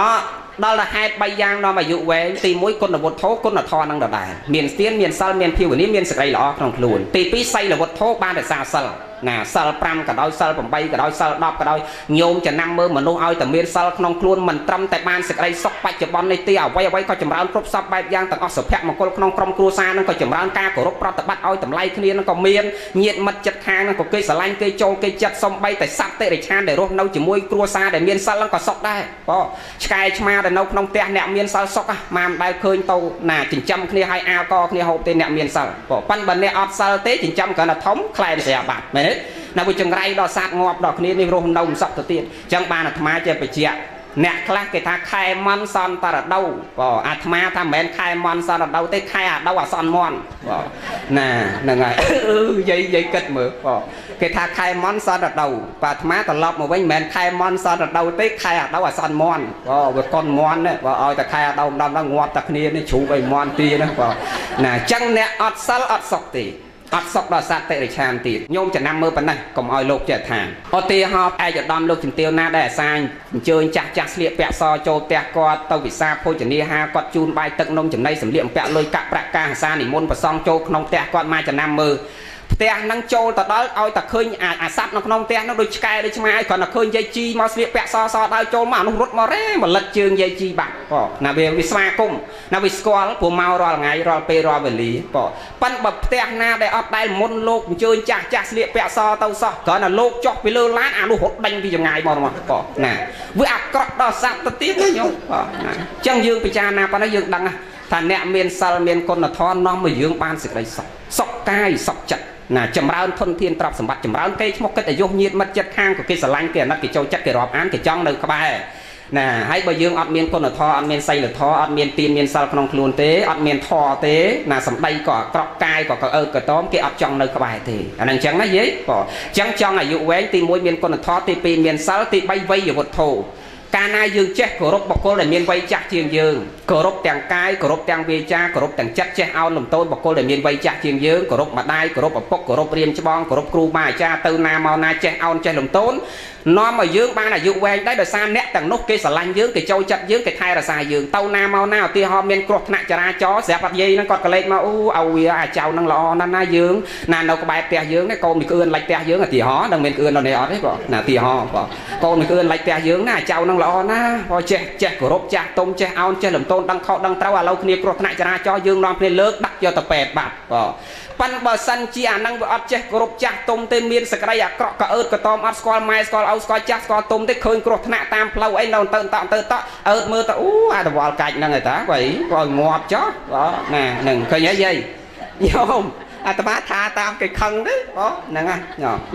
ដល់តែហេតុ3យ៉ាងនាំអាយុវែងទី1គុណវុទ្ធោគុណធម៌នឹងដដែលមានស្ទានមានសិលមានភាវនាមានសេចក្តីល្អក្នុងខ្លួនទី2សីលវុទ្ធោបានរក្សាសិលណាសិល5ក៏ដោយសិល8ក៏ដោយសិល10ក៏ដោយញោមចំណាំមើលមនុស្សឲ្យតែមានសិលក្នុងខ្លួនមិនត្រឹមតែបានសេចក្តីសុខបច្ចុប្បន្ននេះទេអ្វីអ្វីក៏ចម្រើនគ្រប់សពបែបយ៉ាងទាំងអស់សុភមង្គលក្នុងក្រុមគ្រួសារនឹងក៏ចម្រើនការគោរពប្រតិបត្តិឲ្យតម្លៃគ្នានឹងក៏មានញាតិមិត្តចិត្តខាងនឹងក៏គេស្រឡាញ់គេចូលគេចិត្តសំបីតែសត្វតិរិឆានដែលរស់នៅជាមួយគ្រួសារដែលមានសិលនឹងក៏សុខដែរបងឆ្កែឆ្មាដែលនៅក្នុងផ្ទះអ្នកមានសិលសុខម៉ាមិនដែលឃើញទៅណាចិញ្ចឹមគ្នាឲ្យអាលកគ្នាហូបទេអ្នកមានសិលបងប៉ិនបើអ្នកអត់សិលទេចិញ្ចឹមគ្រាន់តែធំខ្លែងស្រាប់បាត់មែនទេណាវាចង្រៃដល់សត្វងាប់ដល់គ្នានេះរស់នៅមិនសុខទៅទៀតអញ្ចឹងបានអាត្មាចេះបញ្ជាក់អ្នកខ្លះគេថាខែមន់សន្តរដូវបងអាត្មាថាមិនមែនខែមន់សន្តរដូវទេខែអាដូវអាសន្នមន់បងណាហ្នឹងហើយយាយគិតមើលបងគេថាខែមន់សន្តរដូវបាទអាត្មាត្រឡប់មកវិញមិនមែនខែមន់សន្តរដូវទេខែអាដូវអាសន្នមន់បងវាកុនមន់បងឲ្យតែខែអាដូវម្ដងដល់ងាប់តែគ្នានេះជ្រូកឲ្យមន់ទីណាបងណាអញ្ចឹងអ្នកអត់សិលអត់សុខទេអត់សុខដល់សត្វតិរិឆានទៀតញោមចំណាំមើលប៉ុណ្ណេះកុំឲ្យលោកចេះថាឧទាហរណ៍ឯកឧត្តមលោកជំទាវណាដែលអាសាអញ្ជើញចាស់ចាស់ស្លៀកពាក់សចូលផ្ទះគាត់ទៅវិសាភោជនាហាគាត់ជូនបាយទឹកនំចំណីសម្លៀកបំពាក់លុយកាក់ប្រាក់ការអាសានិមន្តប្រសងចូលក្នុងផ្ទះគាត់មកចំណាំមើលផ្ទះហ្នឹងចូលទៅដល់ឲ្យតែឃើញអាសត្វនៅក្នុងផ្ទះហ្នឹងដូចឆ្កែដូចឆ្មាឲ្យគ្រាន់តែឃើញយាយជីមកស្លៀកពាក់សសដើរចូលមកអានោះរត់មករ៉េមកលិតជើងយាយជីបាក់បងណាវាស្វាគមន៍ណាវាស្គាល់ព្រោះមករាល់ថ្ងៃរាល់ពេលរាល់វេលាបងប៉ិនបើផ្ទះណាដែលអត់ដែលមុនលោកអញ្ជើញចាស់ចាស់ស្លៀកពាក់សទៅសោះគ្រាន់តែលោកចុះពីលើឡានអានោះរត់ដេញពីចម្ងាយមកបងណាវាអាក្រក់ដល់សត្វទៅទៀតណាញោមបងណាអញ្ចឹងយើងពិចារណាប៉ុណ្ណេះយើងដឹងថាអ្នកមានសិលមានគុណធម៌នាំឲ្យយើងបានសេចក្តីសុខសុខកាយសុខចិត្តណាចម្រើនធនធានទ្រព្យសម្បត្តិចម្រើនគេឈ្មោះកិត្តិយសញាតិមិត្តចិត្តខាងក៏គេស្រឡាញ់គេអាណិតគេចូលចិត្តគេរាប់អានគេចង់នៅក្បែរណាហើយបើយើងអត់មានគុណធម៌អត់មានសីលធម៌អត់មានទានមានសិលក្នុងខ្លួនទេអត់មានធម៌ទេណាសម្ដីក៏អាក្រក់កាយក៏កអើកតមគេអត់ចង់នៅក្បែរទេអាហ្នឹងអញ្ចឹងណាយាយបងអញ្ចឹងចង់អាយុវែងទី1មានគុណធម៌ទី2មានសិលទី3វ័យវុទ្ធោ កាលណាយើងចេះគោរពបុគ្គលដែលមានវ័យចាស់ជាងយើងគោរពទាំងកាយគោរពទាំងវាចាគោរពទាំងចិត្តចេះអោនលំទោនបុគ្គលដែលមានវ័យចាស់ជាងយើងគោរពម្ដាយគោរពឪពុកគោរពរៀមច្បងគោរពគ្រូបាអាចារ្យទៅណាមកណាចេះអោនចេះលំទោននាំឲ្យយើងបានអាយុវែងដែរដោយសារអ្នកទាំងនោះគេស្រឡាញ់យើងគេចូលចិត្តយើងគេថែរក្សាយើងទៅណាមកណាឧទាហរណ៍មានគ្រោះថ្នាក់ចរាចរណ៍ស្រាប់អត់យាយហ្នឹងគាត់ក៏លេចមកអូឲ្យវាអាចៅហ្នឹងល្អណាស់ណាយើងណានៅក្បែរផ្ទះយើងនេះកូនមីក្អឿនឡាច់ផ្ទះយើងឧទាហរណ៍នឹងមានក្អឿននៅនេះអត់ទេបងណាឧទាហរណ៍បងកូនមីក្អឿនឡាច់ផ្ទះយើងណាអាចៅហ្នឹងល្អណាស់បងចេះចេះគោរពចាស់ទុំចេះអោនចេះលំទោនដឹងខុសដឹងត្រូវឥឡូវគ្នាគ្រោះថ្នាក់ចរាចរណ៍យើងនាំគ្នាលើកដាក់យកទៅពេទ្យបាត់បងប៉ិនបើសិនជាអានឹងវាអត់ចេះគោរពចាស់ទុំទេមានសក្តីអាក្រក់ក៏អើតក៏តមអត់ស្គាល់ម៉ែស្គាល់ឪស្គាល់ចាស់ស្គាល់ទុំទេឃើញគ្រោះថ្នាក់តាមផ្លូវអីនៅទៅតទៅតអើតមើលទៅអូអាដវល់កាច់ហ្នឹងឯតាបើឲ្យងាប់ចុះបងណាហ្នឹងឃើញហីយាយញោមអាត្មាថាតាមគេខឹងទេបងហ្នឹងហ่ะ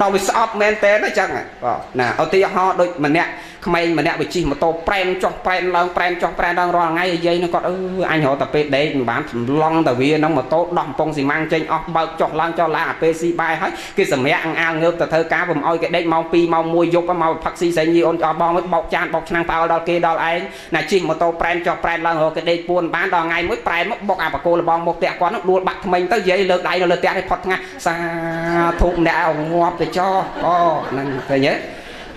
ដល់វាស្អប់មែនតើអញ្ចឹងបងណាឧទាហរណ៍ដូចម្នាក់ក្មេងម្នាក់វាជិះម៉ូតូប្រែនចុះប្រែនឡើងប្រែនចុះប្រែនឡើងរាល់ថ្ងៃយាយនឹងគាត់អឺអញរកតែពេលដេកមិនបានសម្លង់តែវានឹងម៉ូតូដោះកំប៉ុងស៊ីម៉ាំងចេញអស់បើកចុះឡើងចុះឡើងអាពេលស៊ីបាយហើយគេសម្រាកអង្អាលងើបទៅធ្វើការពុំឲ្យគេដេកម៉ោង2ម៉ោង1យប់មកផឹកស៊ីសែងញីអូនអស់បងបោកចានបោកឆ្នាំងផ្អើលដល់គេដល់ឯងណាជិះម៉ូតូប្រែនចុះប្រែនឡើងរកគេដេកពួនបានដល់ថ្ងៃមួយប្រែនមកបុកអាបកគោលបងមកផ្ទះគាត់នឹងដួលបាក់ថ្មិញទៅយាយលើកដៃនៅលើផ្ទះនេះផុតថ្ងៃសាធុម្នាក់ឲ្យងាប់ទៅចោអូហ្នឹងឃើញទេ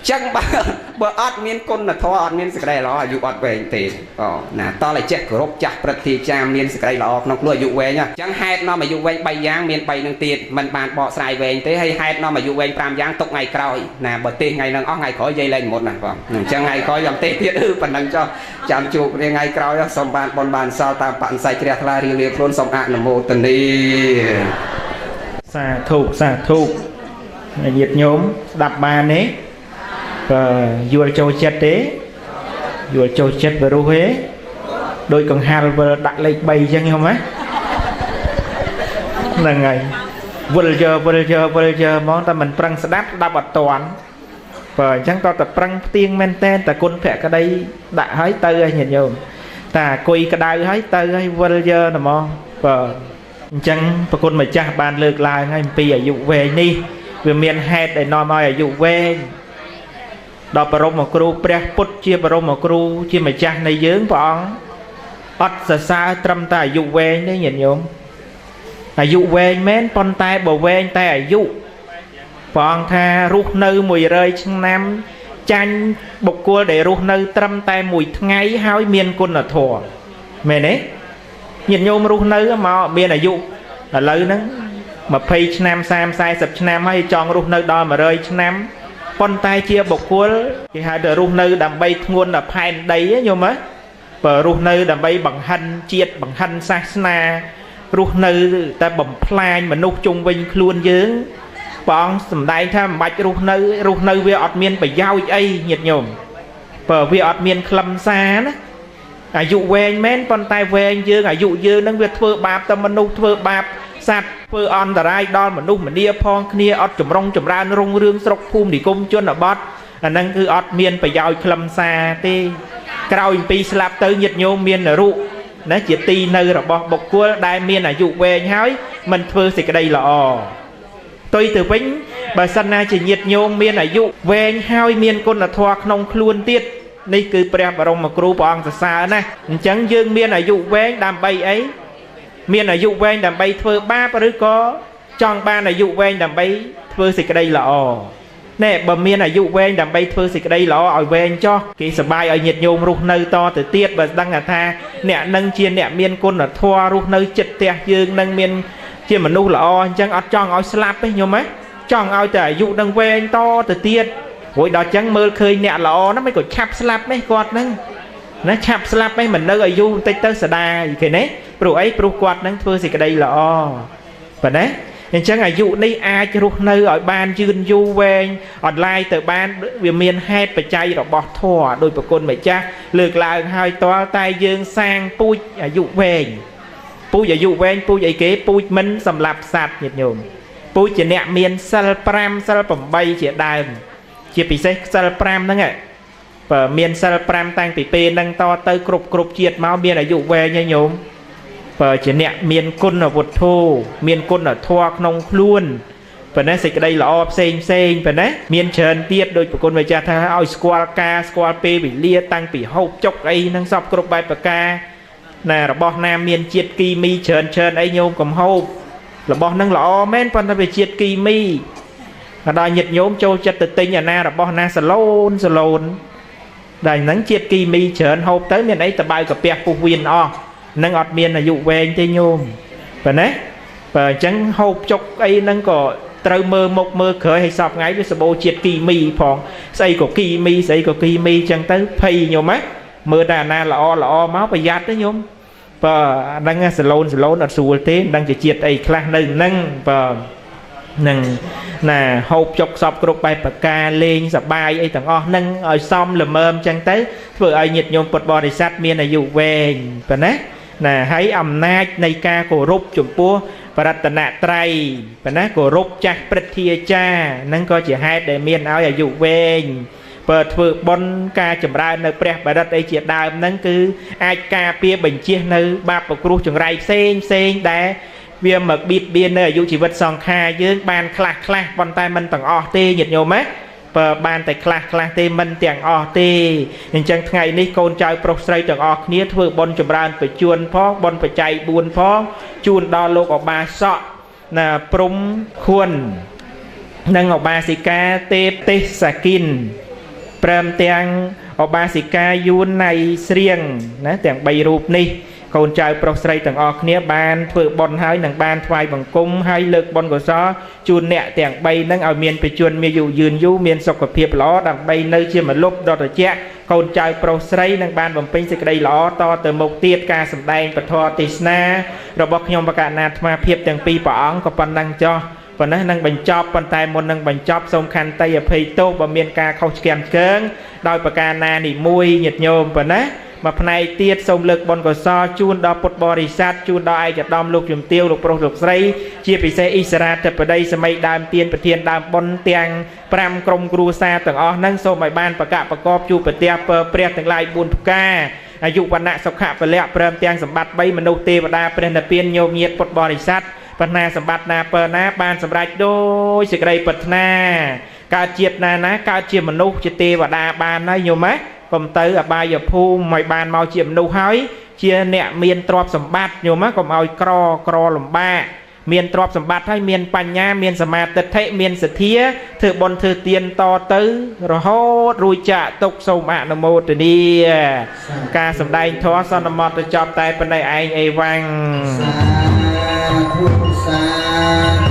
ចឹងបើអត់មានគុណធម៌អត់មានសេចក្តីល្អអាយុអត់វែងទេអូណាតោះតែចេះគោរពចាស់ព្រឹទ្ធាចារ្យមានសេចក្តីល្អក្នុងខ្លួនអាយុវែងចឹងហេតុនាំអាយុវែង3យ៉ាងមាន3នឹងទៀតមិនបានបកស្រាយវែងទេហើយហេតុនាំអាយុវែង5យ៉ាងទុកថ្ងៃក្រោយណាបើទេសថ្ងៃនឹងអស់ថ្ងៃក្រោយយាយលែងមុនណាបងអញ្ចឹងថ្ងៃក្រោយចាំទេសទៀតប៉ុណ្ណឹងចុះចាំជួបគ្នាថ្ងៃក្រោយសូមបានបុណ្យបានសល់តាមបរិស័យជ្រះថ្លារៀងៗខ្លួនសូមអនុមោទនាសាធុសាធុញាតិញោមស្ដាប់បានទេបើយល់ចូលចិត្តទេយល់ចូលចិត្តបរុះទេដោយកង្ហាលវិលដាក់លេខ3អញ្ចឹងខ្ញុំណាហ្នឹងហើយវិលយើវិលយើវិលយើហ្មងតែមិនប្រឹងស្ដាប់ស្ដាប់អត់តាន់បើអញ្ចឹងតើតែប្រឹងផ្ទៀងមែនតែនតែគុណភក្តីដាក់ហើយទៅឲ្យញាតិញោមតែគុយក្តៅហើយទៅឲ្យវិលយើហ្មងបើអញ្ចឹងប្រគុណម្ចាស់បានលើកឡើងហើយអំពីអាយុវែងនេះវាមានហេតុដែលនាំឲ្យអាយុវែងដល់បរមគ្រូព្រះពុទ្ធជាបរមគ្រូជាម្ចាស់នៃយើងព្រះអង្គអត់សរសើរត្រឹមតែអាយុវែងទេញាតិញោមអាយុវែងមែនប៉ុន្តែបើវែងតែអាយុព្រះអង្គថារស់នៅ100ឆ្នាំចាញ់បុគ្គលដែលរស់នៅត្រឹមតែមួយថ្ងៃហើយមានគុណធម៌មែនទេញាតិញោមរស់នៅមកមានអាយុឥឡូវហ្នឹង20ឆ្នាំ30 40ឆ្នាំហើយចង់រស់នៅដល់100ឆ្នាំប៉ុន្តែជាបុគ្គលគេហៅថារស់នៅដើម្បីធ្ងន់ដល់ផែនដីញោមហ៎បើរស់នៅដើម្បីបង្ហិនជាតិបង្ហិនសាសនារស់នៅតែបំផ្លាញមនុស្សជុំវិញខ្លួនយើងព្រះអង្គសម្ដែងថាមិនបាច់រស់នៅរស់នៅវាអត់មានប្រយោជន៍អីញាតិញោមបើវាអត់មានខ្លឹមសារណាអាយុវែងមែនប៉ុន្តែវែងយើងអាយុយើងនឹងវាធ្វើបាបតែមនុស្សធ្វើបាបសត្វធ្វើអន្តរាយដល់មនុស្សម្នាផងគ្នាអត់ចម្រុងចម្រើនរុងរឿងស្រុកភូមិនិគមជនបទអានឹងគឺអត់មានប្រយោជន៍ខ្លឹមសារទេក្រោយពីស្លាប់ទៅញាតិញោមមាននរុណាជាទីនៅរបស់បុគ្គលដែលមានអាយុវែងហើយមិនធ្វើសេចក្តីល្អផ្ទុយទៅវិញបើសិនណាជាញាតិញោមមានអាយុវែងហើយមានគុណធម៌ក្នុងខ្លួនទៀតនេះគឺព្រះបរមគ្រូព្រះអង្គសរសើរណាស់អញ្ចឹងយើងមានអាយុវែងដើម្បីអីមានអាយុវែងដើម្បីធ្វើបាបឬក៏ចង់បានអាយុវែងដើម្បីធ្វើសេចក្តីល្អណែបើមានអាយុវែងដើម្បីធ្វើសេចក្តីល្អឲ្យវែងចុះគេសប្បាយឲ្យញាតិញោមរស់នៅតទៅទៀតបើដឹងថាអ្នកនឹងជាអ្នកមានគុណធម៌រស់នៅចិត្តផ្ទះយើងនឹងមានជាមនុស្សល្អអញ្ចឹងអត់ចង់ឲ្យស្លាប់ទេញោមហ៎ចង់ឲ្យតែអាយុនឹងវែងតទៅទៀតរួចដល់អញ្ចឹងមើលឃើញអ្នកល្អហ្នឹងមិនក៏ឆាប់ស្លាប់ទេគាត់ហ្នឹងណាឆាប់ស្លាប់ទេមិននៅអាយុបន្តិចទៅស្ដាយគេណាព្រោះអីព្រោះគាត់នឹងធ្វើសេចក្តីល្អប៉ុណ្ណាអញ្ចឹងអាយុនេះអាចរស់នៅឲ្យបានយឺនយូរវែងអត់ឡាយទៅបានវាមានហេតុបច្ច័យរបស់ធម៌ដោយប្រគុណម្ចាស់លើកឡើងហើយតលតែយើងសាងពូជអាយុវែងពូជអាយុវែងពូជអីគេពូជមិនសម្លាប់សត្វញាតិញោមពូជជាអ្នកមានសិល5សិល8ជាដើមជាពិសេសសិល5ហ្នឹងបើមានសិល5តាំងពីពេលហ្នឹងតទៅគ្រប់ជាតិមកមានអាយុវែងហ៎ញោមបើជាអ្នកមានគុណវុទ្ធោមានគុណធម៌ក្នុងខ្លួន ប៉ុណ្ណេះសេចក្តីល្អផ្សេងផ្សេងប៉ុណ្ណេះមានច្រើនទៀតដូចប្រគុណម្ចាស់ថាឲ្យស្គាល់ការស្គាល់ពេលវេលាតាំងពីហូបចុកអីហ្នឹងសពគ្រប់បែបប្រការណារបស់ណាមានជាតិគីមីច្រើនច្រើនអីញោមកុំហូបរបស់ហ្នឹងល្អមែនប៉ុន្តែវាជាតិគីមីដល់ញាតិញោមចូលចិត្តទៅទិញអាណារបស់ណាសាឡូនសាឡូនដែលហ្នឹងជាតិគីមីច្រើនហូបទៅមានអីតបៅកាពះពុះវៀនអស់ហ្នឹងអត់មានអាយុវែងទេញោមប៉ុណ្ណេះបើអញ្ចឹងហូបចុកអីហ្នឹងក៏ត្រូវមើលមុខមើលក្រោយឲ្យសពថ្ងៃវាសម្បូរជាតិគីមីផងស្អីក៏គីមីស្អីក៏គីមីអញ្ចឹងទៅភ័យញោមណាមើលតែអាណាល្អល្អមកប្រយ័ត្នទេញោមបើអាហ្នឹងសាឡូនសាឡូនអត់ស្រួលទេមិនដឹងជាជាតិអីខ្លះនៅហ្នឹងបើនឹងណាហូបចុកសពគ្រប់បែបប្រការលេងសបាយអីទាំងអស់ហ្នឹងឲ្យសមល្មមអញ្ចឹងទៅធ្វើឲ្យញាតិញោមពុទ្ធបរិស័ទមានអាយុវែងប៉ុណ្ណាណាហើយអំណាចនៃការគោរពចំពោះបរតនត្រ័យប៉ុណ្ណាគោរពចាស់ព្រឹទ្ធាចារ្យហ្នឹងក៏ជាហេតុដែលមានឲ្យអាយុវែងបើធ្វើបុណ្យការចម្រើននៅព្រះបរិត្តអីជាដើមហ្នឹងគឺអាចការពារបញ្ជៀសនៅបាបប្រគ្រោះចង្រៃផ្សេងផ្សេងដែលវាមកបៀតបៀននៅអាយុជីវិតសង្ខារយើងបានខ្លះខ្លះប៉ុន្តែមិនទាំងអស់ទេញាតិញោមណាបើបានតែខ្លះខ្លះទេមិនទាំងអស់ទេអញ្ចឹងថ្ងៃនេះកូនចៅប្រុសស្រីទាំងអស់គ្នាធ្វើបុណ្យចម្រើនបច្ចួនផងបុណ្យបច្ច័យ4ផងជូនដល់លោកឧបាសកណាព្រំខួននិងឧបាសិកាទេពទេសសាគិនព្រមទាំងឧបាសិកាយួនណៃស្រៀងណាទាំង3រូបនេះកូនចៅប្រុសស្រីទាំងអស់គ្នាបានធ្វើបុណ្យហើយនឹងបានថ្វាយបង្គំហើយលើកបុណ្យកុសលជូនអ្នកទាំង3ហ្នឹងឲ្យមានបច្ចុប្បន្នមានអាយុយឺនយូរមានសុខភាពល្អដើម្បីនៅជាម្លប់ដល់ត្រជាក់កូនចៅប្រុសស្រីនឹងបានបំពេញសេចក្តីល្អតទៅមុខទៀតការសម្ដែងពធទេសនារបស់ខ្ញុំបកណាអាត្មាភាពទាំងពីរព្រះអង្គក៏ប៉ុណ្ណឹងចុះប៉ុណ្ណេះនឹងបញ្ចប់ប៉ុន្តែមុននឹងបញ្ចប់សូមខន្តីអភ័យទោសបើមានការខុសឆ្គំឆ្គងដោយប្រការណានីមួយញាតិញោមប៉ុណ្ណាមួយផ្នែកទៀតសូមលើកបុណ្យកុសលជូនដល់ពុទ្ធបរិស័ទជូនដល់ឯកឧត្តមលោកជំទាវលោកប្រុសលោកស្រីជាពិសេសអិសរាធិបតីសម័យដើមទានប្រធានដើមបុណ្យទាំង5ក្រុមគ្រួសារទាំងអស់ហ្នឹងសូមឲ្យបានប្រកាសប្រកបជួបប្រទះពរព្រះទាំងឡាយ4ប្រការអាយុវណ្ណៈសុខៈពលៈព្រមទាំងសម្បត្តិ3មនុស្សទេវតាព្រះនិព្វានញោមញាតិពុទ្ធបរិស័ទបណ្ណាសម្បត្តិណាពរណាបានសម្រេចដោយសេចក្តីប្រាថ្នាកើតជាតិណាណាកើតជាមនុស្សជាទេវតាបានហើយញោមណាកុំទៅអបាយភូមិឲ្យបានមកជាមនុស្សហើយជាអ្នកមានទ្រព្យសម្បត្តិញោមណាកុំឲ្យក្រក្រលំបាកមានទ្រព្យសម្បត្តិហើយមានបញ្ញាមានសមាទិដ្ឋិមានសទ្ធាធ្វើបុណ្យធ្វើទានតទៅរហូតរួចចាកទុកសូមអនុមោទនាការសម្ដែងធម៌សន្មតទៅចប់តែប៉ុណ្ណេះឯងអេវ៉ាំងសាធុសា